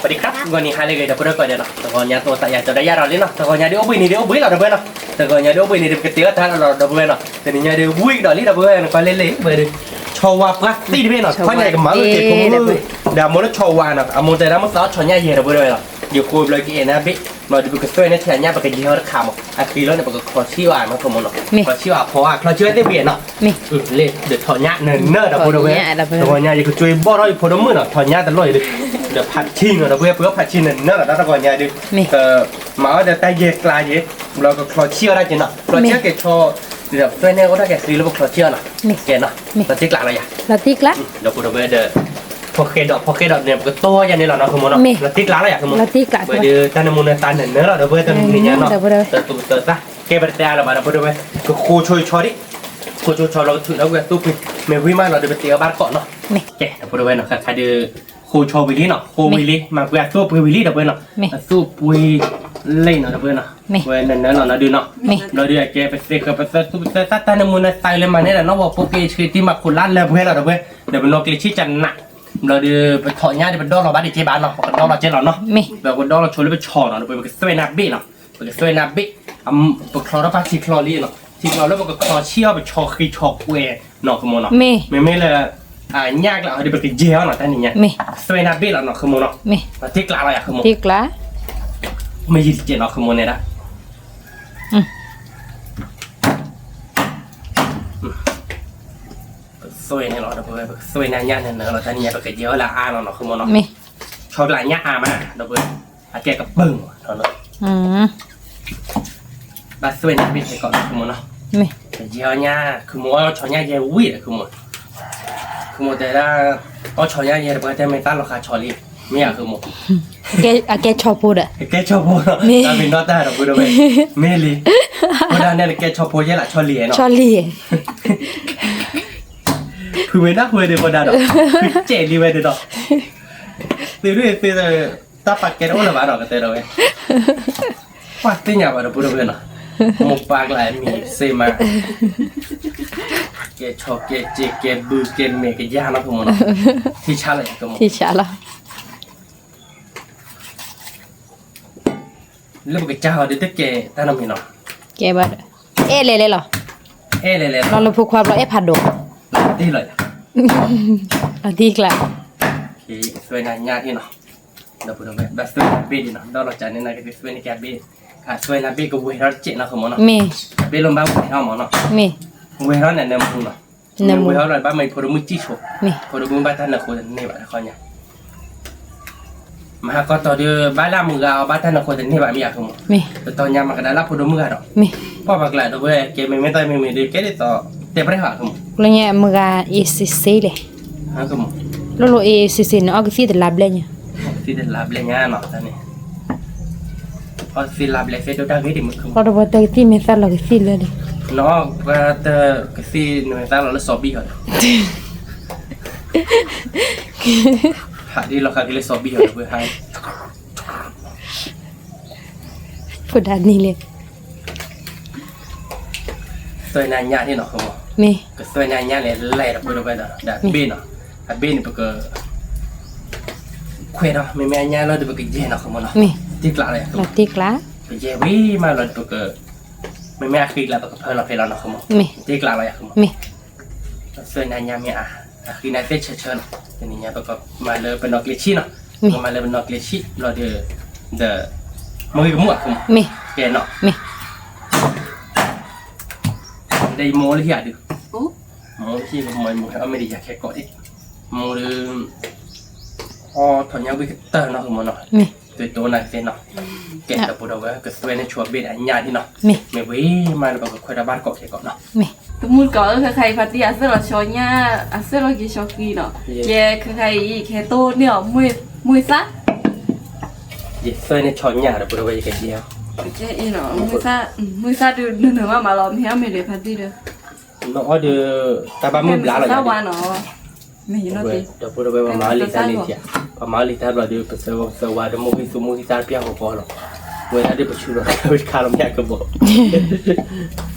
สวัสดีครับ ဂီၤနံၤဟါလၢအဂ့ၤ ဒီပုၢ်ဝဲၢ်ကိးဂၤဒဲးနီၤ, တဂီၤညါသ့ၣ်သးယၤကၠီဒၣ်ယၤဒီးလံနီၤ, တဂီၤညါဒုးအိၣ်ဘှံးနံၤဒုးအိၣ်ဘှံးလီၤ ဒီပုၢ်ဝဲၢ်နီၤ, တဂီၤညါဒုးအိၣ်ဘှံးနံၤဒုး ပကတဲအီၣ်တၢ်လီၤ ဒီပုၢ်ဝဲၢ်နီၤ, တနံၤညါဒုးဝံၤကဒီးလံ ဒီပုၢ်ဝဲၢ် နကွၢ်လဲၣ်လဲၣ်ဝဲဒုး, ဆီဝါပှၢ်သံတဘ့ၣ်နီၤ, ခီညါကမၤအုၣ်က့ၤဖိမုၣ် ဒီးအမိၢ်လၢဆီဝါနီၤ, အမိၢ်တဲဒၣ်မိၢ်သးအီၣ်ဆီညၣ်ယဲ ဒီပုၢ်ဝဲၢ်နီၤ, ယဃိဘျီကအဲၣ်နၤဘ့ၣ်, ဘျီဒုးပကသွဲၣ်န့ၢ်ထဲညၣ် ပကယဲၢ်အီၣ်တခါမး, အဃံလီၤန့ၣ် ပကချီဆံၣ်အီၣ်နီၤ ဖိမုၣ်နီၤ, ချီဆံၣ်အီၣ်အဖီအါ ချီဆံၣ်အီၣ်သ့ၣ်ဘ့ၣ်နီၤ လ့ၣ် ဒီးထီၣ်ညၣ်နၢၤနၢၤ ဒီပုၢ်ဝဲၢ်, တဂီၤညါယကကွၢ်ဘီၣ်ထီၣ်ယဖိဒိၣ်မုၣ်နီၤ, ထီၣ်ညၣ်တလီၢ်အံၤဒုး, ဒီးဖးဆံနီၤ ဒီပုၢ်ဝဲၢ် ပှ့ၤအီၣ်ဖးဆံနၢၤနၢၤလီၤ တၢ်တဂီၤညါဒုး, မၤအီၣ်ဒီးတၢ်ယဲၢ်ကျါယဲၢ်, ဘျီကချီဆံၣ်အီၣ်ဒၣ်က့ၤနီၤ, ချီဆံၣ်အီၣ်က့ၤဆီ, ဒီးသွဲၣ်န့ၢ်အိၣ်တၢ်က့ၤဃံလၢပချီဆံၣ်အီၣ်နီၤ, ကဲနီၤ, လီၤတံၢ်ကျါလီၤယၤ, လီၤတံၢ်ကျါ, ဒီပုၢ်ဝဲၢ်ဒီး, ဖီၣ်ဃဲဒီး ဖီၣ်ဃဲဒီးန့ၣ် ပကတီၢ်ယၤန့ၣ်လီၤနီၤ ဖိမုၣ်နီၤ, လီၤတံၢ်ကျါလီၤယၤ ဖိမုၣ်, ဝဲဒုးတၢ်နၢမူနၢသးနၢၤနၢၤလီၤ ဒီပုၢ်ဝဲၢ် တနံၤညါနီၤ, တသူၣ်သး ကဲပတတဲအါလၢၤဘၣ်ဒီပုၢ်ဝဲၢ်, ကဃိဆိယဆီဒံး, ဃိဆိဆီလီၤကထုးဒီးဝံၤအသူၣ်ပှ့ၤ, မ့ၢ်ဝံၤမးလီၤဒီးပတ့အီၣ်ဘၣ်တကိးနီၤ, ကဲ ဒီပုၢ်ဝဲၢ်နီၤ ခါခါဒုး, ဃိဆိဝံၤလံနီၤ ဃိဝံၤလံ မၤပှ့ၤအသူၣ်ပှ့ၤဝံၤလံ ဒီပုၢ်ဝဲၢ်နီၤ, အသူၣ်ပှ့ၤလံနီၤ ဒီပုၢ်ဝဲၢ်နီၤ, ဝဲနၢၤနၢၤလီၤနီၤဒုးနီၤ, ဘျီဒုးအကဲပသ့ဃၢၤပသၢသူၣ်ပသၢသး တၢ်နၢမူနၢသးလၢမၤန့ၢ်ဒီးနီၣ်ဝီၤဖိက့ၤဆှံ တံၢ်မၤခိၣ်လါလၢပှဲၤလီၤ ဒီပုၢ်ဝဲၢ်, ဒီးပနီၣ်ကျ့ၤဆံၣ်ကနး, ဘျီဒုး ပထီၣ်ညၣ်ဒီးပဒီလီၤဘၣ်ဒံးက့ဘၣ်နီၤ ပကဒီလီၤက့လီၤနီၤ, ဒီးပဒီလီၤဆိလၢပဆီနီၤ ဒီပုၢ်ဝဲၢ် ပကသွဲၣ်နၤဘ့ၣ်နီၤ, ပကသွဲၣ်နၤဘ့ၣ်, ပချီထီၣ်ပၢ်ထံချီလံနီၤ ထံချီလၢပကချီဆံၣ်အီၣ်ပဆီဃံဆီပှဲၤနီၤ ဖိမုၣ်နီၤ, မ့မ့ၢ်လၢ, ညၣ်ကျါအီၤဒီးပကယဲၢ်အီၣ်နီၤ တၢ်နံၤညါ, သွဲၣ်နၤဘ့ၣ်လီၤနီၤ ဖိမုၣ်နီၤ, ပတံၢ်ကျါလီၤယၤ ဖိမုၣ်, မ့ၢ်ယံၤတကဲးနီၤ ဖိမုၣ်န့ၣ်ဒၣ် ပသွဲၣ်န့ၣ်လီၤ ဒီပုၢ်ဝဲၢ် ပသွဲၣ်န့ၢ်ညၣ်နၢၤနၢၤလီၤ တၢ်နံၤညါ ပကယဲၢ်အီၣ်လၢအါလီၤနီၤ ဖိမုၣ်နီၤ, ဆီကျါညၣ်အါမး ဒီပုၢ်ဝဲၢ်, အကဲကပၢၢ်မး ဘၣ်သွဲၣ်န့ၢ်ဘ့ၣ်ခဲကိးနီၤ ဖိမုၣ်နီၤ, ပယဲၢ်အီၣ်ညၣ် ခုမုၣ်အီၣ်ဆီညၣ်ယဲၢ်ဝံၤဒီး ခုမုၣ်, ခုမုၣ်တဲဒၣ်, အီၣ်ဆီညၣ်ယဲၢ်ဒီး ပှၤတဲမ့ၢ်တၢ်လီၤဃာ်ဆီလံ, မ့ၢ်ဧါ ခုမုၣ်, အကဲဆီဖိဒီး, အကဲဆီဖိဒီး, တၢ်မ့ၢ်နီၢ်တၢ်ဒီပုၢ်ဝဲၢ်, မ့ၢ်လံ, ဖိဒါနဲၣ်နကဲဆီဖိယဲၢ်လၢဆီလံနီၤ, ဆီလံ, ဖုဝဲဒၣ်ဖုဝဲဒၣ်ဖိဒါဒီး, ဖုကဲလံဝဲဒၣ်ဒီး, သုဒၣ်သု, တၢ်ပာ်ကဲတအိၣ်လၢၤဘၣ်ဒီး ကတဲဒီးဝဲ, ပှၤသ့ၣ်ညါဘၣ်ဒီပုၢ်ဝဲၢ်နီၤ, မိၢ်ပၢ်ကျါမံၤစ့မး, ကဲဆီကဲစ့ကဲဘုကဲမဲာ်ကယါနီၤ ဖိမုၣ်နီၤ, ထံဆါလီၤ ထံဆါလီၤ လၢပကစၢ်ဟီဒုးတကဲတၢ်နီတမံၤနီၤ, ကဲဘၣ်ဒီး, အဲၣ်လဲၤလဲၤလီၤ, အဲၣ်လဲၤလဲၤလီၤ လီၤလၢဖိခွါဘျီ အဲၣ်ဖးဒိၣ်, တ့ၢ်လီၤ, အတံၢ်ကျါ, သွဲၣ်နၤညၣ်ထံၣ်နီၤ, ဒီပုၢ်ဝဲၢ် ဘၣ်သွဲၣ်နၤဘ့ၣ်ဒံးနီၤ ဒီးလီၤကၢ်န့ၣ် နကသွဲၣ်နကဲဘ့ၣ်, သွဲၣ်နၤဘ့ၣ်ကဝဲၤထီၣ်တစဲးနီၤ ဖိမုၣ်နီၤ, မ့ၢ်, ဘ့ၣ်လီၤဘၣ်ဝဲၤထီၣ်မးနီၤ, မ့ၢ်, ဝဲၤထီၣ်န့ၣ် နၢမူနီၤ, နၢမူဝဲၤထီၣ်လီၤ ဘၣ်မၤဖိဒိၣ်မုၣ်စံၣ်ဆိ, ဖိဒိၣ်မုၣ်ဘၣ်တၢ်နၢဃိတန့ၢ်ဘၣ်တခီညါ မဟါကီတီၤဒုး ဘၣ်လၢမုၢ်ဂၤအီၤ ဘၣ်တၢ်နၢဃိတန့ၢ်ဘၣ်မ့ၢ်ဧါ ဖိမုၣ်, တတီၤညါမၤကဒါလၢဖိဒိၣ်မုၣ်ဂၤဒီး, ပှၤပှၤကျါဒီပုၢ်ဝဲၢ် ကဲမ့မ့ၢ်တၢ်မ့မ့ၢ်ဒုး ကဲဒ်သိး, တဲပျဲၢ်ဟး ဖိမုၣ်, လၢညါမုၢ်ဂၤအ့စ့စ့လဲၣ်, လိၣ်လိၣ်အ့စ့စ့န့ၣ် အီကသံၣ်တလါဘျဲၣ်ညါ, ကသံၣ်တလါဘျဲၣ်ညါနီၤ တၢ်န့ၣ် အီသံၣ်လါဘျဲၣ်သ့ၣ်ဒိၣ်တၢ်ဂ့ၢ်ဒံးမုၣ် ပှၤတဝီတၢ်ကသံၣ်မ့ၢ်သၣ်လီၤကသံၣ်လၢဒံး, နီၤ ပှၤတၢ်ကသံၣ်နမ့ၢ်သၣ်လီၤလၢစီၤဘံၣ်ဟီဒီး, ဟးဒ်လီၤဃာ်က့ၤလၢစီၤဘံၣ်ဟီဒီး ပှၤဟး ဖိဒါန့ၣ်လဲၣ် သွဲၣ်နၤညၣ်န့ၣ်နီၤ မ့ၢ်, ကသွဲၣ်နၤညၣ်လဲၣ်လဲၣ်ဒီပုၢ်ဝဲၢ်ဒီး ဒီးအဘ့ၣ်နီၤ, အဘ့ၣ်န့ၣ်ပက ခွဲးဒီး မ့မ့ၢ်အညၣ်လီၤဒီး ပကယဲၢ်နီၤ ဖိမုၣ်နီၤ, မ့ၢ်, တံၢ်ကျါလီၤယၤ တံၢ်ကျါ, ပယဲၢ်ဝံၤမးလီၤဒီးပက, မ့မ့ၢ်အဃံကျါ ပကဖၢလီၤဖဲလီၤနီၤ ဖိမုၣ်, မ့ၢ်, တံၢ်ကျါလီၤယၤ ဖိမုၣ်, မ့ၢ်, သွဲၣ်နၤညၣ်မ့ၢ်အါ, အဃံနၤသ့ၣ်ဆၢဆၢနီၤ, တနံၤညါပကမၤလၢပနီၣ်ကျ့ၤဆံၣ်နီၤ, ပကမၤလၢပနီၣ်ကျ့ၤဆံၣ်လီၤဒီး, ဒီး, မ့ၢ်ဂ့ၤကမူၣ်ဧါ ဖိမုၣ်, မ့ၢ်, ကဲနီၤ, မ့ၢ် ဒီးယမိၢ်လၢဟံၣ်ဧါဒုး, မိၢ်ဟံၣ်ကမိၢ်မ့ၢ်ဟဲအီၣ်မ့ၢ်ဒံးယၤခဲကိးဒံး, မိၢ်ဒုး, အီထီၣ်ညၣ်ဝံၣ်ကတၢၢ်နီၤ ဖိမုၣ်နီၤ, မ့ၢ်, ကတိၤနၤကသ့နီၤ, ကဲဒီပုၢ်ဒီဝဲၢ် ကသွဲၣ်န့ၢ်ဆိအဘ့ၣ်ဒီးအညၣ်ဒံးနီၤ, မ့ၢ်, မ့ၢ်ဝံၤမးလၢပကခွဲးဒီးဘၣ်တကိးခဲကိးနီၤ, မ့ၢ်, တမူတကိးလၢခဲခါအံၤ ဖါတံၢ်အသွဲၣ်လီၤဆီညၣ်, အသွဲၣ်လီၤက့ၤဆီဃံနီၤ, ကဲခဲခါအံၤ ကဟဲတိၢ်န့ၢ်အီၤ, မုၢ်သၣ် ယသွဲၣ်န့ၢ်ဆီညၣ်ဒီပုၢ်ဒီဝဲၢ် ယကယဲၢ်အီၤ, မုၢ်သၣ်ဒုးနၢၤနၢၤမးမးလီၤ မ့ၢ်အီၣ်မ့ၢ်လဲၤဖါတံၢ်ဒီး, နအီၣ်ဒီး, တၢ်ဘၣ်မုၢ်ဘျါလီၤ, ဒီပုၢ်ဒီဝဲၢ် ပမၤအီၣ်လံာ်တၢ်န့ၣ်, ပမၤအီၣ်လံာ်တၢ်ဘျီဒီး ပသၢဝါဒီး မိၢ်ဂံၢ်သူ မိၢ်ဂံၢ်သၣ်တပျၢ်ဃီဃီလီၤ, ဝဲဒၣ်ဒီးပဆူလီၤတၢ်ဝဲတခါလီၤ မ့ၢ်အကဘီ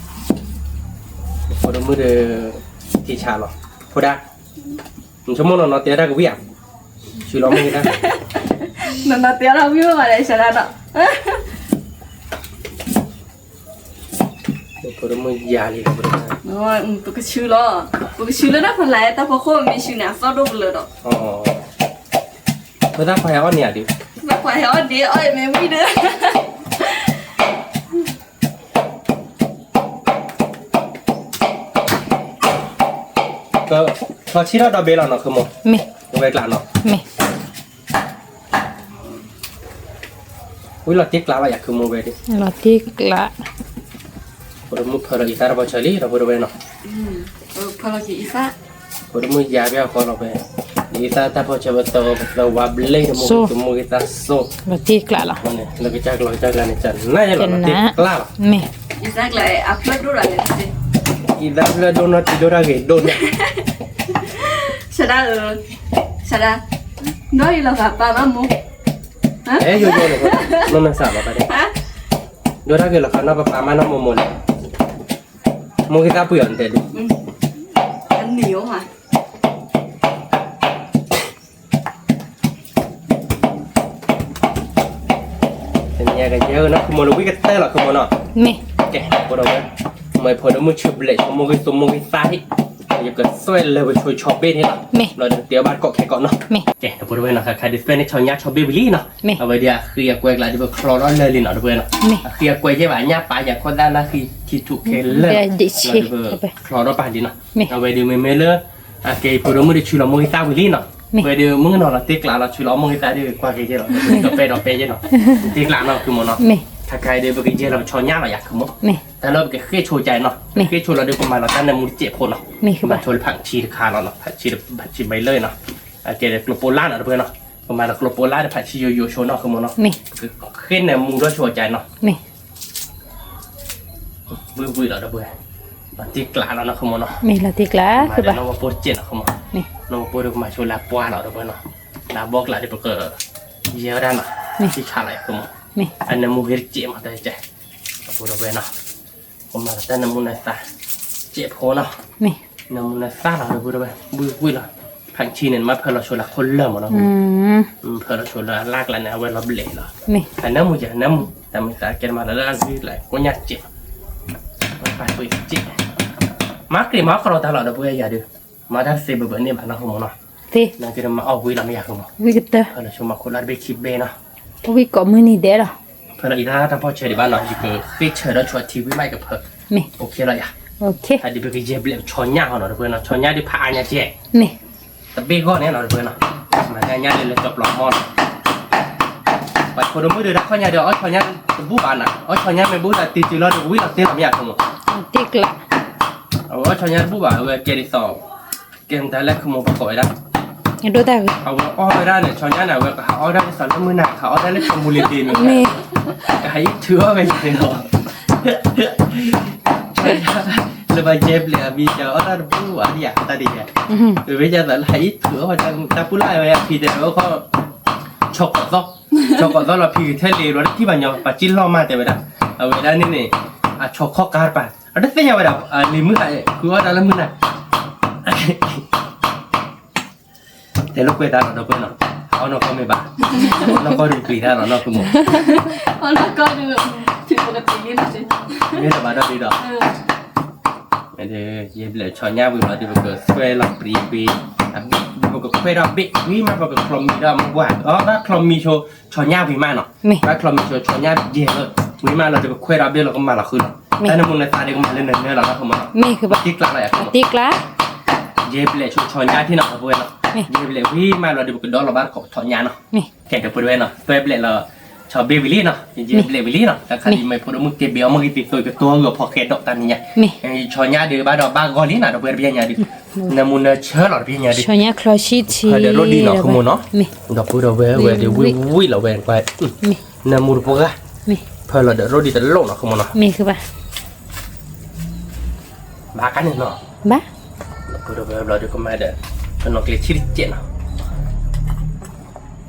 ဖိဒိၣ်မုၣ်ဒီး, က့ၤဆါလီၤ, ဖိဒါ, နဆိကမိၣ်နီၤနီၤ တဲတၢ်ကဝံၣ်ဧါ, ဆူလီၤမ့ၢ်ဂ့ၤတၢ်, နနတဲလီၤဝံၤဘၣ်ဒီး စးဒၣ်ဒီး ဖိဒိၣ်မုၣ်ယၤလံဒီး ပကဆူလီၤ, ပကဆူလၢတၢ်ဖီလာ် တၢ်ဖီခိၣ်မ့ၢ်ဆူန့ၣ် အသီၣ်ဒိၣ်ကလၢာ်ဒီး, ပသးခွါဟဲအီၣ်န့ၢ်ဧါဒုး, ပသးခွါဟဲအီၣ်ဒ့အီၣ်အံၤမ့ၢ်ဝံၤဒီး ကဆီဆံထီၣ်ဒီဘ့ၣ်လီၤနီၤ ခမီ, မ့ၢ်, ဝဲကျးနီၤ, မ့ၢ်, ဝံၤလီၤတ့ကျးလီၤယၤ ခမီဝဲဒၣ်, လီၤတ့ကျး, ဖိဒိၣ်မုၣ်ဖၢလီၤအံသၣ်တဘီဆၢလံ ဒီပုၢ်ဒီဝဲၢ်နီၤ, ဖၢလီၤက့ၤအံသၣ်, ဖိဒိၣ်မုၣ်ယၤဘၣ်ဃီလီၤဝဲ, အံသၣ်တၢ်ဘီဆၢဝဲသၢ ပသၢဝါဘျ့ တမိၢ်ဂ့ၤသးစိ လီၤတ့ကျးလီၤ, လၢကစၢ်ကျီၤကစၢ်ကျါန့ၣ် ကနၣ်ယဲလီၤ လီၤတ့ကျးလီၤ, မ့ၢ်, အံသၣ်ဖျၢၣ်ဒိၣ်နီတံၤဒိၣ်တၢ်ဂ့ၤဒိၣ်န့ၣ်, စးဒၣ်, စးဒၣ်, ဒီးယလီၤဂာ်ပာ်ဘၣ်မိၢ်, အဲ ယိယိန့ၣ်, မ့ၢ်မၤစၢ်လီၤပာ်ဒၣ်, ဒိၣ်တၢ်ဂ့ၤလီၤဃာ်နီၢ်ပပာ်မးနီၢ်မိၢ်မိၢ်န့ၣ်, မိၢ်ဂ့ၤသးပှ့ၤအီၤနတဲဒုး, အနံၤအိၣ်ဧါ တနံၤကယဲၢ်နီၤ ခမီလၢဝံၣ်ကတၢၢ်လီၤ ခမီနီၤ, မ့ၢ်, ကဲ ဖိဒိၣ်ဝဲ, မ့ၢ်ဖိဒိၣ်မုၣ်ဆၢဘျဲး ဆိမိၢ်ဂ့ၤ ဆိမိၢ်ဂ့ၤသးဟ့ၣ်, ယကသွဲၣ်လၢပဆိဆီဘ့ၣ်န့ၣ်လီၤ, မ့ၢ်, ဘျီဒီးတ့အီၣ်ဘၣ်တကိးခဲကိးနီၤ, မ့ၢ်, ကဲ ဖိဒိၣ်ဝဲနီၤ ခါခါဒုးသွဲၣ်န့ၢ်ဆီညါဆီဘ့ၣ်ဝံၤလံနီၤ, မ့ၢ်, အဝဲဒၣ်အဃံအကွဲကျါဒုးပချီထီၣ်လၢာ်လံနီၤ ဒီပုၢ်ဝဲၢ်နီၤ, မ့ၢ်, အဃံအကွဲယဲၢ်ဘၣ် အညၣ်ပာ်ယၤခီၣ်သၣ်လၢဃံခံထူးခဲလၢာ်, ဒီးပချီထီၣ်ပာ်လံနီၤ, မ့ၢ်, အဝဲဒုးမ့မ့ၢ်လၢ အကဲအံၤ ဖိဒိၣ်မုၣ်ဒုးဆူလီၤမိၢ်ဂ့ၤသၣ်ဝံၤလံနီၤ, မ့ၢ်, ဝဲဒုးမုၣ်ကနီၤလီၤတ့ကျးလီၤ ဆူလီၤမိၢ်ဂ့ၤသၣ်ဒုးကွၢ်က့ၤယဲလီၤ, ဒီးပဲဒီးပဲယဲလီၤ, တ့ကျးနီၤ ခမီနီၤ, မ့ၢ်, ခါခါအံၤဒုး ပကယဲလီၤပဆီညါလီၤယၤ ခမီ, မ့ၢ်, တၢ်လၢပကဃ့ၢ်ဆိကါနီၤ, မ့ၢ်, ဃ့ၢ်ဆိလီၤဒုး ပမၤလီၤတၢ်နၢမူတစဲးဖိနီၤ, မ့ၢ်, ကဘၣ်ဆိလၢဖးဆံတခါလီၤနီၤ, ဖးဆံ ဖးဆံဘဲလၢနီၤ, အကဲဒုးကျိပိလါနီၤ ဒီပုၢ်ဝဲၢ်နီၤ, ပမၤလီၤကျိပိလါဒီးဖးဆံယိယိဆိနီၤ ခမီနီၤ, မ့ၢ်, ဃ့ၢ်နၢမူဒီးဆိကါနီၤ, မ့ၢ် ဝံၣ်ဝံၣ်လီၤဒီပုၢ်ဝဲၢ်, လီၤတ့ကျးလီၤနီၤ ခမီနီၤ, မ့ၢ်, လီၤတ့ကျး မၤဒီးနီၢ်ဝီပိတစဲးနီၤ ခမီ, မ့ၢ်, နီၢ်ဝီပိဒုးကမၤဆိလၢပှၢ်လီၤ ဒီပုၢ်ဝဲၢ်နီၤ, လၢအဘီကျးဒုးပက ယဲဝဲဒၣ်နီၤ, မ့ၢ်, ထံဆးလီၤ ခမီ, မ့ၢ်, အနၢမူဂ့ၤတစဲးမး တစဲး, ဒီပုၢ်ဝဲၢ်နီၤ, ပမၤလီၤတၢ်နၢမူနၢသါ စဲးဖိနီၤ, မ့ၢ်, နၢမူနၢသါလီၤ ဒီပုၢ်ဝဲၢ်, ဝံၣ်ဝံၣ်လီၤ, ဖးဆံန့ၣ် နမ့ၢ်ဖၢလီၤဆိလၢခိၣ်လၢၢ်မးနီၤ, ဖၢလီၤဆိလၢအလါကျါန့ၣ် အဝဲလီၤဘျဲးလီၤ, မ့ၢ်, အနၢမူယၤ နၢမူ, တၢ်မ့ၢ်သးကဲမးလၢအဂ့ၢ်လၢကိညါစဲး, ပှ့ၤစဲး, မၤကြ့ၤမၤကရီတၢ်လီၤ ဒီပုၢ်ဝဲၢ်ယၤဒုး, မၤတၢ်သ့ဘၢဘၢန့ၣ်ဘၣ်နီၤ ခမီနီၤ, သ့, နကမၤအီၣ်ဝံၣ်လီၤမ့ၢ်ယၤ ခမီ, ဝံၣ်ကတၢၢ်, ဖၢလီၤဆိမၤခိၣ်လၢတဘ့ၣ်ခံဘ့ၣ်နီၤ, ဝံၣ်ကိးမုၢ်နံၤဒဲးလီၤ, ဖၢလီၤအံၤတၢ်တၢ်ဖီၣ်ဆၢဒံးဘၣ်နီၤ ယကဃ့ၢ်ဆၢဒီးဆိထံဝံၣ်မးယကဖၢ, မ့ၢ်, အိၣ်ခ့လီၤယၤ, အိၣ်ခ့, အဒုးပကယဲၢ်ဘျဲးဆီညါဟီနီၤ ဒီပုၢ်ဝဲၢ်နီၤ, ဆီညါဒုးဖးအါညါကဲ, မ့ၢ်, တဘ့ၣ်ဂီၢ်န့ၣ်နီၤ ဒီပုၢ်ဝဲၢ်နီၤ, မၤညါညါဒုးလၢကၠီၤပျီမီၢ်နီၤ, ပှၤဖိဒိၣ်မုၣ်ဒုးတၢ်ခီၣ်ညါဒုး အီၣ်ဆီညါတဘူၣ်ဘၣ်နီၤ, အီၣ်ဆီညါမ့ၢ်ဘူၣ်သးတံၤတုၤလီၤဒုး ဝံၣ်လီၤတ့လီၤမ့ၢ်ယၤ ခမီ, တ့ကျး, အဝဲအီၣ်ဆီညါတဘူၣ်ဘၣ် အဝဲကဲဒ်သိး ကဲမတၤလၢခမီပကိးဝဲဒၣ်, ဒိၣ်တၢ်ဂ့ၤ, အဝဲအီၣ်ဝဲဒၣ်န့ၣ် ဆီညါန့ၣ် အဝဲကဟးအီၣ်ဒၣ်ဒ်သိးလၢမုၢ်နၤ ကဟးအီၣ်ဒၣ်လၢကမူလ့ၤဒ့မ့ၢ်, မ့ၢ်, ကဟးအံးထုးအီၣ်ဝဲယၤန့ၣ်လီၤ, လၢဘၣ်ယဲၢ်ဘျဲးအမံၤ ယအီၣ်တၢ်တဘူၣ်ဘၣ်ဒံးယၤ တၢ်ဒ်ယဲၢ်, မ့ၢ်ယသးလၢဟးအံးထုးအီၣ်ဝဲတၢ်ပူၤလၢအဝဲအဖံတဲဝဲခီ, ဆီကိးသီ, ဆီကိးသီလီၤဖံကထဲလ့ၤဘျီတထံၣ်ဘၣ်ညီ ပှၤစံၣ်လီၤမၢ်တဲဝဲဒၣ်, အဝဲဒၣ်န့ၣ်န့ၣ်, အဆီခီၣ်ကါတပၤ, အတသ့ၣ်ညါဝဲဒၣ်, လံၤမုၢ်ဟး, ဃုအီၣ်တၢ်လၢမုၢ်နၤ တဲလိာ်ကွဲတၢ်လီၤ ဒီပုၢ်ဝဲၢ်နီၤ, အီၣ်နီၢ်ကီၢ်မ့ၢ်ဘၣ်, အီၣ်နီၢ်ကီၢ်ဒုးပျံၤတၢ်လီၤနီၤ ခမီ, အီၣ်နီၢ်ကီၢ်ဒုး, မ့ၢ်တဘၣ်ဒီးဒုးဒီး, ယဲၢ်ဘျဲးဆီညါဝံၤလီၤဒုး ပကသွဲလီၤပြံကွံာ်, အဘ့ၣ်ဒုး ပကခွဲးဒီးဘ့ၣ်ဝံၤမး ပကချီမံၤဒီးမုၢ်ဘှၢ်, အီၣ်ဘၣ်ချီမံၤဆိ ဆီညါဝံၤမးနီၤ, ဘၣ်ချီမံၤဆိ ဆီညါယဲၢ်လၢ, ဝံၤမးလီၤဒုး ပကခွဲးဒီးဘ့ၣ်လီၤကမၤလီၤဃုလီၤ, တၢ်နၢမူနၢသါဒုးကမၤလၢနၢၤနၢၤလီၤနီၤ ခမီနီၤ, တ့ကျးလီၤယၤ ခမီ, တ့ကျး ယဲၢ်ဘျဲးဆိဆီညါထံၣ်နီၤ ဒီပုၢ်ဝဲၢ်နီၤ, ယဲၢ်ဘျဲးဝံၤမးလီၤဒုး ပကဒီလီၤဘၣ်တကိးဆီညါနီၤ, ကဲ ဒီပုၢ်ဝဲၢ်နီၤ, သွဲဘျဲးလီၤ, ဆီဘ့ၣ်ဝံၤလံနီၤ, ယဲၢ်ဘျဲးဝံၤလံနီၤ, တၢ်ခါဒ်မ့ၢ်ဖိဒိၣ်မုၣ်က့ၤဘ့ၣ်အီၣ်မ့ၢ်ဂ့ၤ သ့သိးကတိၤဂီၤဖီၣ်ဃဲးဒီးတၢ်နံၤညါ, ဆီညါဒုးဘၣ်ဒီးဘၣ်ဂီၤလံနီၤ ဒီပုၢ်ဝဲၢ်တပျဲညါဒုး, နၢမူနၢဆၢလီၤတပျဲညါဒုး, ဖၢဒီးရိၣ်ဒံးနီၤ ခမီနီၤ, ဒီပုၢ်ဝဲၢ်ဝဲဒုး ဝံၣ်ဝံၣ်လီၤဝဲ, နၢမူတပှဲၤဂၤ, ဖၢလီၤဒီးရိၣ်ဒံးတလိၣ်နီၤ ခမီနီၤ, ဘၣ်ကါန့ၣ်နီၤ, ဒီပုၢ်ဝဲၢ်ဘျီဒုးကမၤဒီး, ကနီၤကျ့ၤထံတစဲးနီၤ,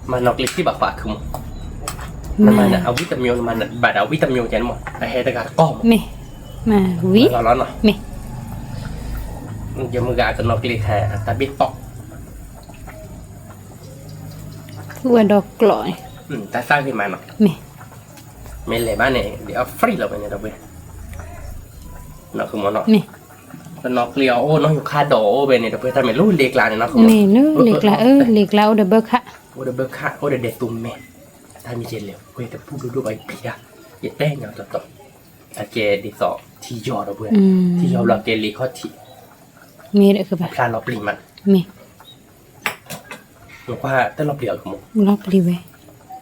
မၤနီၤကျ့ၤထံဘၣ်ဃး ခမီ, နမၤန့ၣ် အဝံတမျိး နမၤဘၣ်ဒီးအဝံတမျိးကဲန့ၣ်မး အဟဲတဂၤတကီၢ်မး, မၤဝံၤလီၤလီၤနီၤ, ယမုၢ်ဂၤကနီၤကျ့ၤခါ တၢ်ဘ့ၣ်တီၢ်, ဝဲဒီးကျိး တၢ်သၣ်ဂ့ၤမးနီၤ, မ့ၢ်လဲၤဘၣ်န့ၣ် ဒ်အီၣ် free လီၤဝဲန့ၣ် ဒီပုၢ်ဝဲၢ်, နီၢ်ခီမီနီၤ, တနီၤကျ့အီၤအိၣ် နီၢ်ယူၤခါဒီးအီၤအိၣ်ဝဲန့ၣ် ဒီပုၢ်ဝဲၢ် တၢ်မ့ၢ်လၢလ့ကျါန့ၣ် နီၢ်ခီမီ, မ့ၢ်လၢလ့ကျါ အၢ လ့ကျါအိၣ်ဒီးဘၢခး, အိၣ်ဒီးဘၢခး အိၣ်ဒီးဒဲးသူမ့ၢ်, တၢ်မ့ၢ်ယလဲၤဝဲတပူၤဒိၣ်ဒိၣ်ဘၣ် ယပျံၤတၢ်, ယတဲညီတီတီ, အကဲဒ်သိးထံယီၤ ဒီပုၢ်ဝဲၢ်, ထံယီၤဘျီကဲလ့ခီၣ်ထံး, မ့ၢ်ဖျါလီၤပျံၤမး, မ့ၢ် နကွၢ်တၢ်လီၤပျံၤအီၤကမီ, လီၤပျံၤဝဲ,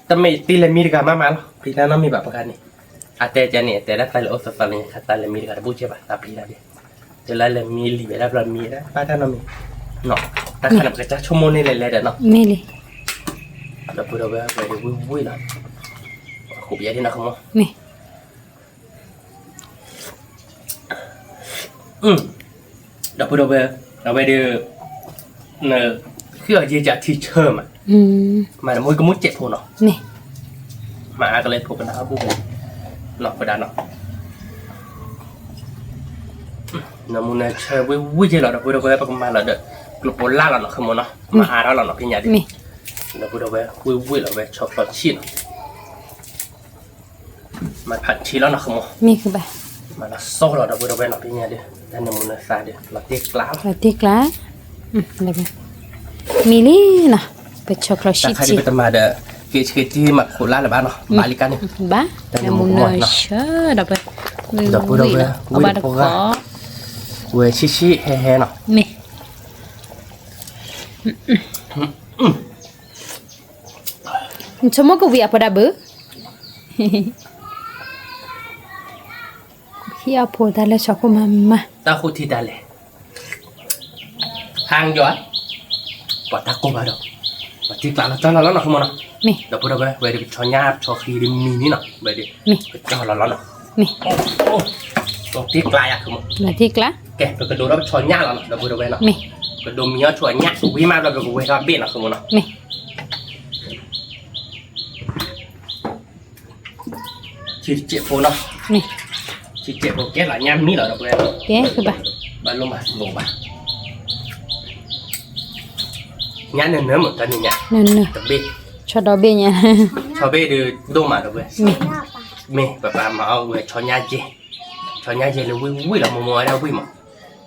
တမ့ၢ်တ့လဲၤမံတဂၤမးမးလီၤ, ပျံၤတၢ်နီတမံၤဘၣ်ပှၤန့ၣ်, အတဲကဲန့ၣ် တဲဒၣ်တၢ်လဲၤအိၣ်သီသီလၢညါခါ တၢ်လဲၤမံတဂၤတဘူၣ်ကဲဘၣ် တၢ်ပျံၤတၢ်ဒဲး, တလၢလဲၤမံလံဝဲဒၣ်ဘျီမံဒၣ် ဘၣ်တၢ်နီတမံၤ, တၢ်ခါန့ၣ် ပကစၢ်ဆိကမိၣ်န့ၢ်လဲၤလဲၤဒီးနီၤ, မ့ၢ်လံ, ဒီပုၢ်ဒီဝဲၢ် ဝဲဒၣ်ဝံၣ်ဝံၣ်လီၤ, ဃိးပယီၤဒ်နီၤခီမီ, မ့ၢ် ဒီပုၢ်ဒီဝဲၢ်, အဝဲဒီး နဃ့အီၤယဲၢ်ကထံဆၢမး, မၤတမူကမူစဲးဖိနီၤ, မ့ၢ် မၤအါကလဲၤဖိကဒါအဘူၣ်, နီၢ်ကဒါနီၤ, နမူနဆၢဝံၣ်ဝံၣ်ကဲလီၤ ဒီပုၢ်ဒီဝဲၢ် ပကမၤလီၤဒီး ကျိပိလၢ်လီၤနီၤ ခီမီနီၤ, မၤအါထီၣ်လီၤနီၤ ဖဲညါဒ်, ဒီပုၢ်ဒီဝဲၢ် ဝံၣ်ဝံၣ်လီၤဝဲ ဆီဖျိးဆံၣ်နီၤ မၤဖးထံလီၤနီၤ ခီမီ, မၤလီၤစီလီၤ ဒီပုၢ်ဒီဝဲၢ်နီၤ ဖဲညါဒီး တၢ်နၢမူနသါဒီး လီၤတ့ၢ်ကျါလီၤ, လီၤတ့ၢ်ကျါ, မံလံနီၤ, ပဆီဖျိးဆံၣ် တၢ်ခါဒ်ပတမၤဒီး က့ၤဆှ့တံၢ်မၤခိးလၢ်လၢၤဘၣ်နီၤ, ဘၣ်လံကါန့ၣ်, ဘၣ်, တၢ်နၢမူနဆၢ ဒီပုၢ်ဝဲၢ်, ဒီပုၢ်ဒီဝဲၢ် ဝံၣ်တပှၢ်, ဝဲဆံၣ်ဆံၣ်ဟဲဟဲနီၤ, မ့ၢ် နဆိကမိၣ်ကဝံၤအဖိဒၣ်ဘၣ်, ဟံၣ်အဖိတၢ်လဲၤဆီခိၣ်မးမး, တၢ်ဃိထံတၢ်လဲၤ, ဟါယွၤ, ပှၤတၢ်ကိၢ်ဘၣ်ဒီး, ပှၤတံၢ်ကျါလီၤကၠီလီၤလီၤနီၤ ခီမီနီၤ, မ့ၢ် ဒီပုၢ်ဒီဝဲၢ် ဝဲဒၣ်ပဆီညၣ်ဆီဃံဒ်မံၤန့ၣ်နီၤ ဝဲဒၣ်, မ့ၢ် ကၠီလီၤလီၤနီၤ, မ့ၢ် ပှၤတံၢ်ကျါယၤ ခီမီ, ပှၤတံၢ်ကျါ, ကဲ ပကဒိးဒီးပဆီညၣ်လီၤနီၤ ဒီပုၢ်ဒီဝဲၢ်နီၤ, မ့ၢ် ပကဒိးမံအီၣ်ဆီညၣ် ဝံၤမးဘျီပကဝဲထီၣ်ဘ့ၣ်နီၤ ခီမီနီၤ, မ့ၢ် ဆံးတစဲးဖိနီၤ, မ့ၢ် ဆံးတစဲးဖိကဲလီၤ ညၣ်မံလီၤ ဒီပုၢ်ဝဲၢ်, ကဲကဘၣ်, ဘၣ်လိၣ်မၤလိဘၣ်, ညၣ်နၢနၢမး တၢ်နံၤညါ, နၢနၢ, တဘ့ၣ်, ဆီဒီဘ့ၣ်ညါ, ဆီဘ့ၣ်ဒုးဒိၣ်မး ဒီပုၢ်ဝဲၢ်, မ့ၢ် မ့ၢ် ပပာ်မၤအီၣ်ဝဲဆီညၣ်ယဲၢ်, ဆီညၣ်ယဲၢ်လၢဝံၣ်ဝံၣ်လီၤ မိၢ်မိၢ်ဝဲဒၣ်ဝံၣ်မး,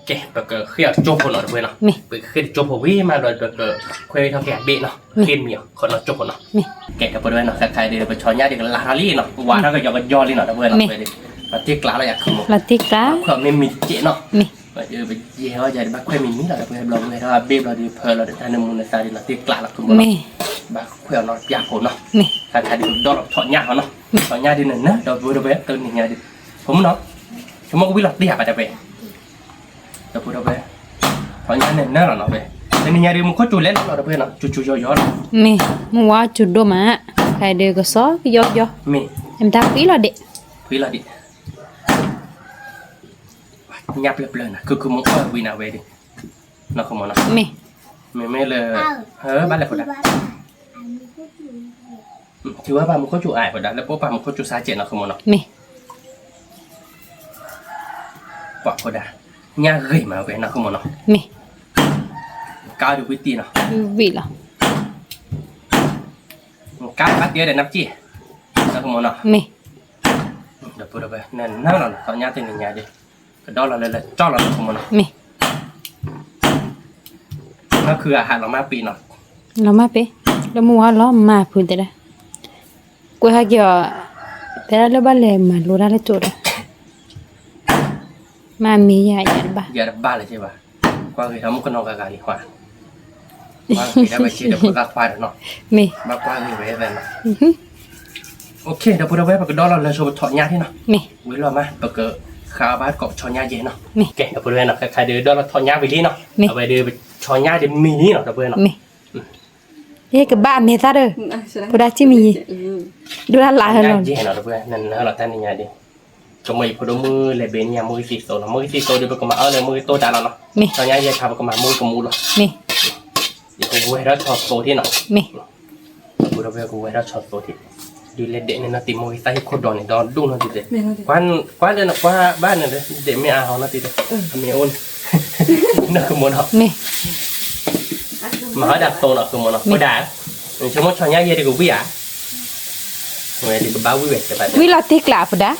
ကဲ ပကဃ့အီၤကၠိဖိနီၤ ဒီပုၢ်ဝဲၢ်နီၤ, မ့ၢ် ပကဃ့တကၠိဖိဝံၤမးဘျီ ပကခွဲးထီၣ်က့ၤအဘ့ၣ်နီၤ, မ့ၢ် ဃ့မံၤအီၤ ခီနီၤကၠိဖိနီၤ, မ့ၢ် ကဲ ဒီပုၢ်ဒီဝဲၢ်နီၤ ခဲခါဒီး ပဆီညၣ်ဒုးကလၢ်ထီၣ်လံနီၤ ဝါထီၣ်ကယီကယီလံနီၤ ဒီပုၢ်ဝဲၢ်နီၤ, မ့ၢ် ပှၤတံၢ်ကျါလီၤယၤ ခီမီနီၤ, ပှၤတံၢ်ကျါ, ခွဲးမ့ၢ်မံၤတစဲးနီၤ, မ့ၢ် ပယဲၢ်ဟီယၤဒုး ဘၣ်ခွဲးမံၤမံၤလီၤ ဒီပုၢ်ဝဲၢ် ဘျီဝဲထီၣ်အဘ့ၣ်ဘျီဒုး ဖၢလီၤဒီး တၢ်နၢမူနသါဒုး လီၤတံၢ်ကျါလီၤ ခီမီနီၤ, မ့ၢ် ဘၣ်ခွဲးအီၤနီတပျၢ်ဖိနီၤ, မ့ၢ် ခဲခါဒုး ဒီးလီၤဆီညၣ်ဟီနီၤ, မ့ၢ် ဆီညၣ်ဒုးနၢနၢ ဒီပုၢ်ဝဲၢ် တနံၤညါဒုး, ဖိမုၣ်နီၤ, ဆိကမိၣ်ကဝံၣ်လီၤတံၢ်ဧါ ပှၤတဲဝဲ ဒီပုၢ်ဒီဝဲၢ်, ဆီညၣ်နၢနၢလီၤနီၤဝဲ, တနံၤညါဒုး မူခိၣ်စူၤလဲၤလီၤလီၤ ဒီပုၢ်ဝဲၢ်နီၤ, စူၤစူၤယီၤယီၤလီၤ, မ့ၢ် မုၢ်ဝါစူၤဒိၣ်မး, ခဲဒုးကစီၣ်ယီၤယီၤ, မ့ၢ် အမတၢ်ဖှံလီၤဒံး, ဖှံလီၤဒံး, ညၣ်ပျၢၤပျၢၤနၤ ခုခုမူခိၣ်ဝံၤနၤဝဲဒုး, နီၢ်ခီမီနီၤ, မ့ၢ် မ့မ့ၢ်လၢ, ဘၣ်လဲၣ်ဖိဒၣ် ထံဝဲပာ်မူခိၣ်စူၤအါဖိဒၣ် လၢပအိၣ်ပာ်မူခိၣ်စူၤစါစဲးနီၢ်ခီမီနီၤ, မ့ၢ် ပှၤဖိဒၣ် ညၣ်ဂ့ၤမးဝဲနီၢ်ခီမီနီၤ, မ့ၢ် ကါဒုးဝံၣ်တံၢ်နီၤ, ဝံၣ်လီၤ, ကါဘၣ်တံၢ်ဒီးနၢ်ပစံၣ်, နီၢ်ခီမီနီၤ, မ့ၢ် ဒီပုၢ်ဒီဝဲၢ် နနၢလီၤနီၤ ဆီညၣ်တနံၤညါဒုး, ကဒီလီၤလၢလၢကၠီလီၤနီၢ်ခီမီနီၤ, မ့ၢ် နီၢ်ခုအဟးလီၤမၢ်ပ့ၤနီၤ, လီၤမၢ်ပ့ၤ, လၢမုၢ်ဝါလီၤမၢ်ဖုတဲဒၣ်, ကွဲးဟဲက့ၤအီၤ, တဲဒၣ်လၢဘၣ်လဲၤမၤလိတၢ်လၢကၠိဒီး, မၤမ့ၢ်ယၤယၤတဘၣ်, ယၤတဘၣ်လၢၤဘၣ်, ကွၢ်ဂ့ၤထီၣ်မုၣ်ကနီၤဂၤဂၤလံခွါ, ကွၢ်ဂ့ၤဒၣ်ဝဲက့ဒီးပသၣ်ခွါဒီးနီၤ, မ့ၢ် ဘၣ်ကွၢ်ဂ့ၤဝဲသနီၤ, အိၣ်ခ့ ဒီပုၢ်ဒီဝဲၢ် ပကဒီလီၤလၢဆိပဆီညၣ်ထံနီၤ, မ့ၢ် ဝံၤလီၤမး ပကဃါဘၣ်ကိးပဆီညၣ်ယဲၢ်နီၤ, မ့ၢ် ကဲ ဒီပုၢ်ဒီဝဲၢ်နီၤ ခဲခါဒုးဒီလီၤဆီညၣ်ဝံၤလံနီၤ, မ့ၢ် အဝဲဒုးပဆီညၣ်ဒုးမံၤလံနီၤ ဒီပုၢ်ဝဲၢ်နီၤ, မ့ၢ် ယကဘၣ်အမဲာ်သၣ်ဒီး, ဖိဒၣ်စံၣ်မံၤယံၤ, ဒိၣ်ဒၣ်လၢဟဲလီၤ, နဟဲလီၤတၢ်နံၤညါဒုး, ကမိၣ်ယဖိဒိၣ်မုၣ်လဲၤဘ့ၣ်နံၤညါ မုၢ်ဂံၢ်သံသိးလီၤ မုၢ်ဂံၢ်သံသိးဒုး ပကမၤအၢလၢမုၢ်ဂံၢ်တိၢ်တၢ်လီၤနီၤ, မ့ၢ် ဆီညါယဲၢ်ခါပကမၤမုၢ်ဂံၢ်ကမူလီၤ, မ့ၢ် ယကဝဲၤထီၣ်ဆီသိးထံနီၤ, မ့ၢ် ဒီပုၢ်ဒီဝဲၢ် ကဝဲၤထီၣ်ဆီသိးထံ, ဒုးလဲၤဒဲးန့ၣ်နီၤ တံၤမုၢ်ဂံၢ်သၣ်ဟံၣ်ခိၣ်ဒီးန့ၣ် ဒီဒူၣ်နီၤဒုးတဲ, ကွၢ်လၢနကွၢ်ဘၣ်န့ၣ်ဒီး ဒဲးမ့ၢ်အါဟီနီၤဒုးတဲ, အမ့ၢ်အိၣ်န့ၣ်, နီၢ်ကမီၤနီၤ, မ့ၢ် မၤဟီဒၣ်သိးနီၤ ကမီၤနီၤ, မ့ၢ် ဖိဒၣ်, ဆိကမိၣ်ဆီညါယဲၢ်ဒုးကဝံၣ်ဧါ, ဝံၤလီၤတ့ၢ်ကျးဖိဒၣ်,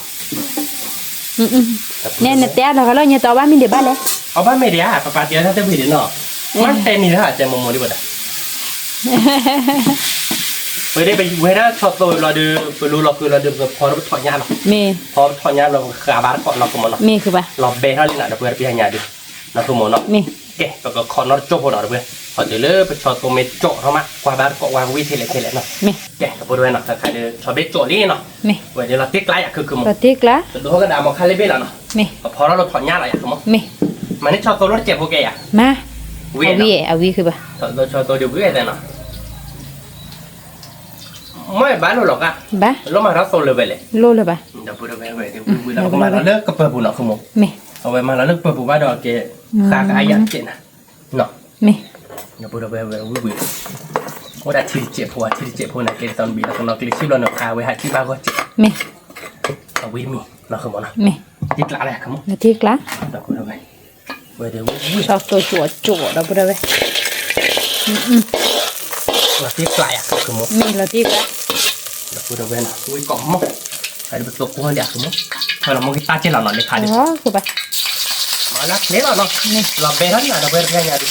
နဲနတဲအလီၤဂာ်လီၤ ညါတအီၣ်ဘၣ်မ့ၢ်ဒံးဘၣ်လဲၣ်, အီၣ်ဘၣ်မ့ၢ်ဒံးဧါ ပပၢ်တဲအီၣ်တၢ်တဝံၤဒံးနီၤ, မ့ၢ်တဲမံၤလၢတဲမိၢ်မိၢ်ဒံးဝဲဒၣ် ဝဲဒၣ်ပဝဲဒၣ်ဆီသိလီၤဒီး ပလူလီၤဃုာ်လီၤဒီး ပဖီထီၣ်ပထီၣ်ညါလီၤ, ဖီပထီၣ်ညါလီၤ ပဃးဘါတကိးနီၤ ကမီၤနီၤ, လီၤဘဲထီၣ်လံနီၤ ဒီပုၢ်ဝဲၢ်တပျၢ်ညါဒုး, နီၤ ကမီၤနီၤ, ကဲ ပကခီနီတကၠိဖိနီၤ ဒီပုၢ်ဝဲၢ်, ဟီၣ်တုၤလၢပဆီသိမ့ၢ်ကၠိထီၣ်မး ကွၢ်ဘါတကိးဝဲဝံၤထဲလဲၣ်ထဲလဲၣ်နီၤ, ကဲ ဒီပုၢ်ဝဲၢ်နီၤ တခါဒီး ဆီဘ့ၣ်ကၠိလံနီၤ, ဝဲဒၣ်လီၤတ့ၢ်ကျးယၤ ကမီၤ, တဒိးကဒါမီၤခါလ့ဘ့ၣ်လီၤနီၤ, ပဖီထီၣ်လီၤထီၣ်ညါလီၤယၤ ကမီၤ, မၤန့ၢ်ဆီသိလီၤတစဲးဖိကဲယၤ, အဝံၤအဝံၤခုဘၣ်, ဆီသိဒုးဝံၤဝဲသဲနီၤ မ့ၢ်ဘၣ်လိၣ်လီၤကါ, လိၣ်မၤထီၣ်သိလၢၤဝဲလဲၣ်, လိၣ်လၢၤဘၣ်, ဒီပုၢ်ဝဲၢ်ဝဲဒၣ် ဝံၤဝံၤလီၤ ပကမၤလီၤလၢကပၢၤပူၤနီၤ ကမီၤ, အဝဲမၤလီၤလၢကပၢၤပူၤဘၣ်ဒီးကဲ, ဃးကအယၤတစဲးနၤ, နီၤ, ဒီပုၢ်ဝဲၢ်ဝဲဝံၤဝံၤ, အိၣ်ဒၣ်ထံတစဲးဖိ ထံတစဲးဖိန့ၣ် ကဲသးနဘံၣ်လီၤကနီၤကျ့ဆံဘျီန့ၣ် ဃးဝဲဟးထံဘၣ်ဂီၢ်စဲး, အဝံၤတမံၤနီၤ ကမီၤနီၤ, တ့ၢ်ကျးလၢယၤ ကမီၤ, တ့ၢ်ကျး, ဒီပုၢ်ဝဲၢ် ဝဲဒၣ်ဝံၤဝံၤ, ဆီသိကၠိကၠိ ဒီပုၢ်ဝဲၢ်, လီၤတ့ၢ်ကျးယၤ ကမီၤ, မ့ၢ်လီၤတ့ၢ်ကျး, ဒီပုၢ်ဝဲၢ်နီၤ ဝံၤကိးမီၤ, ဟဲဒ်ပသိကွီၢ်လံယၤ ကမီၤ, ဟဲလီၤမီၢ်က့ၤတၢ်ကဲလီၤနီၤ လၢခါဒုး, မၤလၢချ့လီၤနီၤ, လီၤဘဲထီၣ်လံနီၤ ဒီ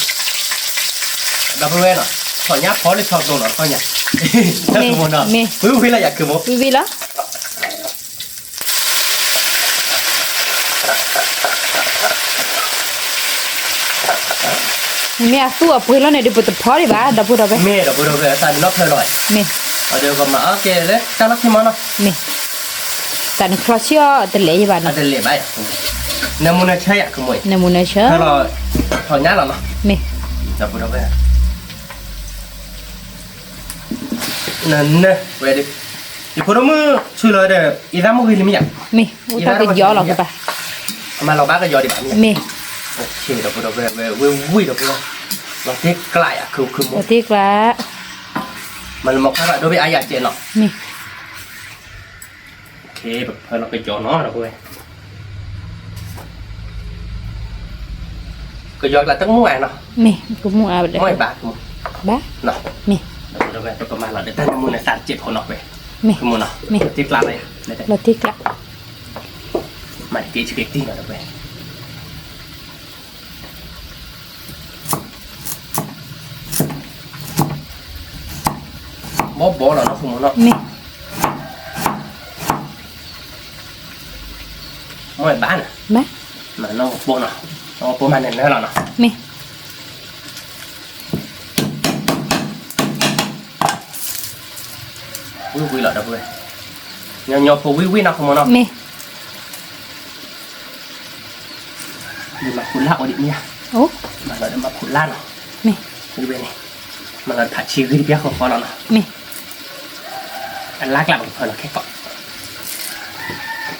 ပုၢ်ဝဲၢ်တပျၢ်ညါဒုး, ဒီပုၢ်ဝဲၢ်နီၤ, ထီၣ်ညါဖီလၢဆီသိနီၤ တခီညါ, ကမီၤနီၤ, ဝံၤဝံၤလီၤယၤ ကမီၤ, ဝံၤဝံၤလီၤ မ့ၢ်အသူၣ်အပှ့ၤလီၤန့ၣ်ဒုး ပတဖီဒံးဘၣ် ဒီပုၢ်ဝဲၢ်, မ့ၢ်ဒီပုၢ်ဝဲၢ် သးဒုးနီၢ်ဖျၢၣ်လီၤ, မ့ၢ်, အဒီးကမၤအီၣ်ကဲလၢတၢ်လီၢ်ခံမီၤနီၤ, မ့ၢ်, သးနချီဆံအီၣ်တလဲၤယံၤဘၣ်နီၤ, တလဲၤဘၣ်ယၤ, နမူနဆၢယၤ ကမီၤ, နမူနဆၢ, ဖဲလီၤ, ထီၣ်ညါလီၤနီၤ, မ့ၢ်, ဒီပုၢ်ဝဲၢ် နနဝဲဒၣ်, ယဖိဒိၣ်မုၣ်ဆူလီၤဒီး အံသၣ်မုၢ်ဂ့ၤလံမ့ၢ်ယၤ, မ့ၢ်, အံသၣ်ကယီလီၤကဘၣ်, အမၤလီၤဘၣ်ကယီဒံးဘၣ်မ့ၢ်, မ့ၢ်, ဒီပုၢ်ဝဲၢ် ဝဲဝံၤဝံၤဒီပုၢ်ဝဲၢ်, လီၤတ့ၢ်ကျးယၤ ခုခုမီၤ, လီၤတ့ၢ်ကျး, မၤလၢမီၤခါဘၣ်ဒိဘ့ၣ်အါယၤကဲနီၤ, မ့ၢ် ပဖၢလီၤကယီနီၤ ဒီပုၢ်ဝဲၢ်, ကယီကျးတကမူၣ်အါနီၤ, မ့ၢ်, ကမူၣ်အါ, မ့ၢ်ဘၣ်, ဘၣ်, မ့ၢ်, ဒီပုၢ်ဝဲၢ် ပကမၤလီၤဒီးတၢ်နမူနသးတစဲးဖိနီၤဝဲ, မ့ၢ်, ကမူၣ်နီၤ, မ့ၢ်, တ့ၢ်ကျးလီၤယၤ, လီၤတ့ၢ်ကျး, မၤတက့ၢ်ဆံးက့ၤတံၢ်နီၤ ဒီပုၢ်ဝဲၢ် ဘီဘီလီၤနီၤ ခုမီၤနီၤ, မ့ၢ်, မ့ၢ်ဘၣ်နီၤ, ဘၣ်, မၤနီၢ်ကပိာ်နီၤ, နီၢ်ကပိာ်မၤနၢၤနၢၤလီၤနီၤ, မ့ၢ်, ဝံၣ်ဝံၣ်လီၤဒီပုၢ်ဝဲၢ်, ညီညီဖိဝံၣ်ဝံၣ်နီၤ ခုမီၤနီၤ, မ့ၢ် မၤခိၣ်လၢ်အိၣ်ဒံးမ့ၢ်ဧါ, မၤလီၤဒီးမၤခိၣ်လၢ်နီၤ, မ့ၢ်, ဝံၣ်ဝံၣ်န့ၣ်, မၤလီၤဖးဆံဂံၢ်တပျၢ်ဃီဃီလီၤနီၤ, မ့ၢ်, အလါကျးပကဖၢလီၤခဲကိး,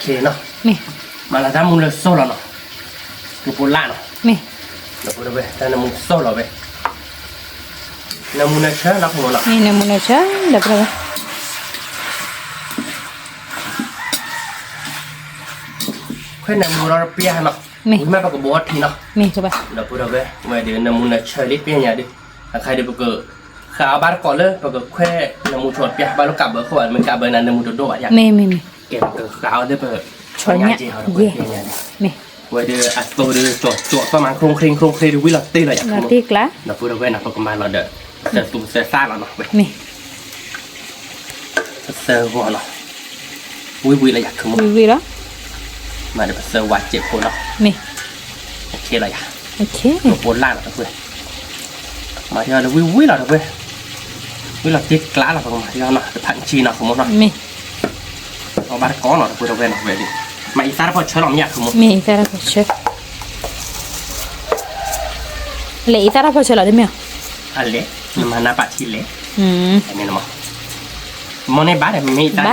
ခဲနီၤ, မ့ၢ်, မၤလီၤတၢ်မူလၢစိၢ်လီၤနီၤ, ကပိာ်လၢ်နီၤ, မ့ၢ်, ဒီပုၢ်ဝဲၢ် တၢ်နမူစိၢ်လီၤဝဲ, နမူနဆၢနီၤ ခုမီၤနီၤ, မ့ၢ်နမူနဆၢ ဒီပုၢ်ဝဲၢ် ခွဲးနၢမူဒီးတပျၢ်နီၤ, မ့ၢ်, ဝံၤမ့ၢ်ပကဘိးအီထံနီၤ, မ့ၢ်, ဒီပုၢ်ဝဲၢ် ဝဲဒၣ်နမူနဆၢလံပျၢ်ညါဒုး, အခါဒုးပကဃးအီၤဘၣ်တကိးလၢ ပကခွဲးနမူဆိတပျၢ် ဘၣ်လၢကးဘၢခိၣ်ဘၣ် မ့ၢ်ကးဘၢနၤနမူတဒိၣ်ဘၣ်ဒံး, မ့ၢ်, မ့ၢ်, မ့ၢ်, ကဲပကဃးအီၤလၢပဆီညါကဲဟီဒီပုၢ်ဝဲၢ် ပျၢ်ညါဒုး, မ့ၢ်, ဝဲဒၣ်အသိဒုး ကၠီကၠီသီၣ်မး ခရူၣ်ခရံၣ်ခရူၣ်ခရံၣ်ဒုး ဝံၣ်လီၤတ့ၢ်လီၤယၤ လီၤတ့ၢ်ကျါ, ဒီပုၢ်ဝဲၢ်နီၤ ပကမၤလီၤဒီး သၢသူသၢသၣ်လီၤနီၤ ဝဲ မ့ၢ် ပသၢဂီၤနီၤ, ဝံၣ်ဝံၣ်လီၤယၤ ခုမီၤ, ဝံၣ်ဝံၣ်လီၤ, မၤဒီးပသၢဝးစဲးဖိနီၤ, မ့ၢ်, အခဲလီၤယၤ, ကပိာ်လၢ်လီၤ ဒီပုၢ်ဝဲၢ်, မၤထံအီၤလၢဝံၣ်ဝံၣ်လီၤ ဒီပုၢ်ဝဲၢ်, ဝံၣ်လီၤတ့ၢ်ကျါလီၤ ပကမၤထံအီၤနီၤ တဖးဆံနီၤ ခုမီၤနီၤ, မ့ၢ်, အီၣ်ဘၣ်တကိးနီၤ ဒီပုၢ်ဝဲၢ်နီၤ ဝဲဒၣ်, မၤအံသၣ်တဖီၣ်ဆၢလီၤမ့ၢ်ယၤ ခုမီၤ, မ့ၢ်, အံသၣ်တဖီၣ်ဆၢ လဲၤအံသၣ်တဖီၣ်ဆၢလီၤတမ့ၢ်ဧါ, အလဲၤ, နမၤနၢ်ပာ်ထံလဲၤ, မ့ၢ်, မ့ၢ်န့ၣ်ဘၣ်ဒီး မ့ၢ်အံသၣ်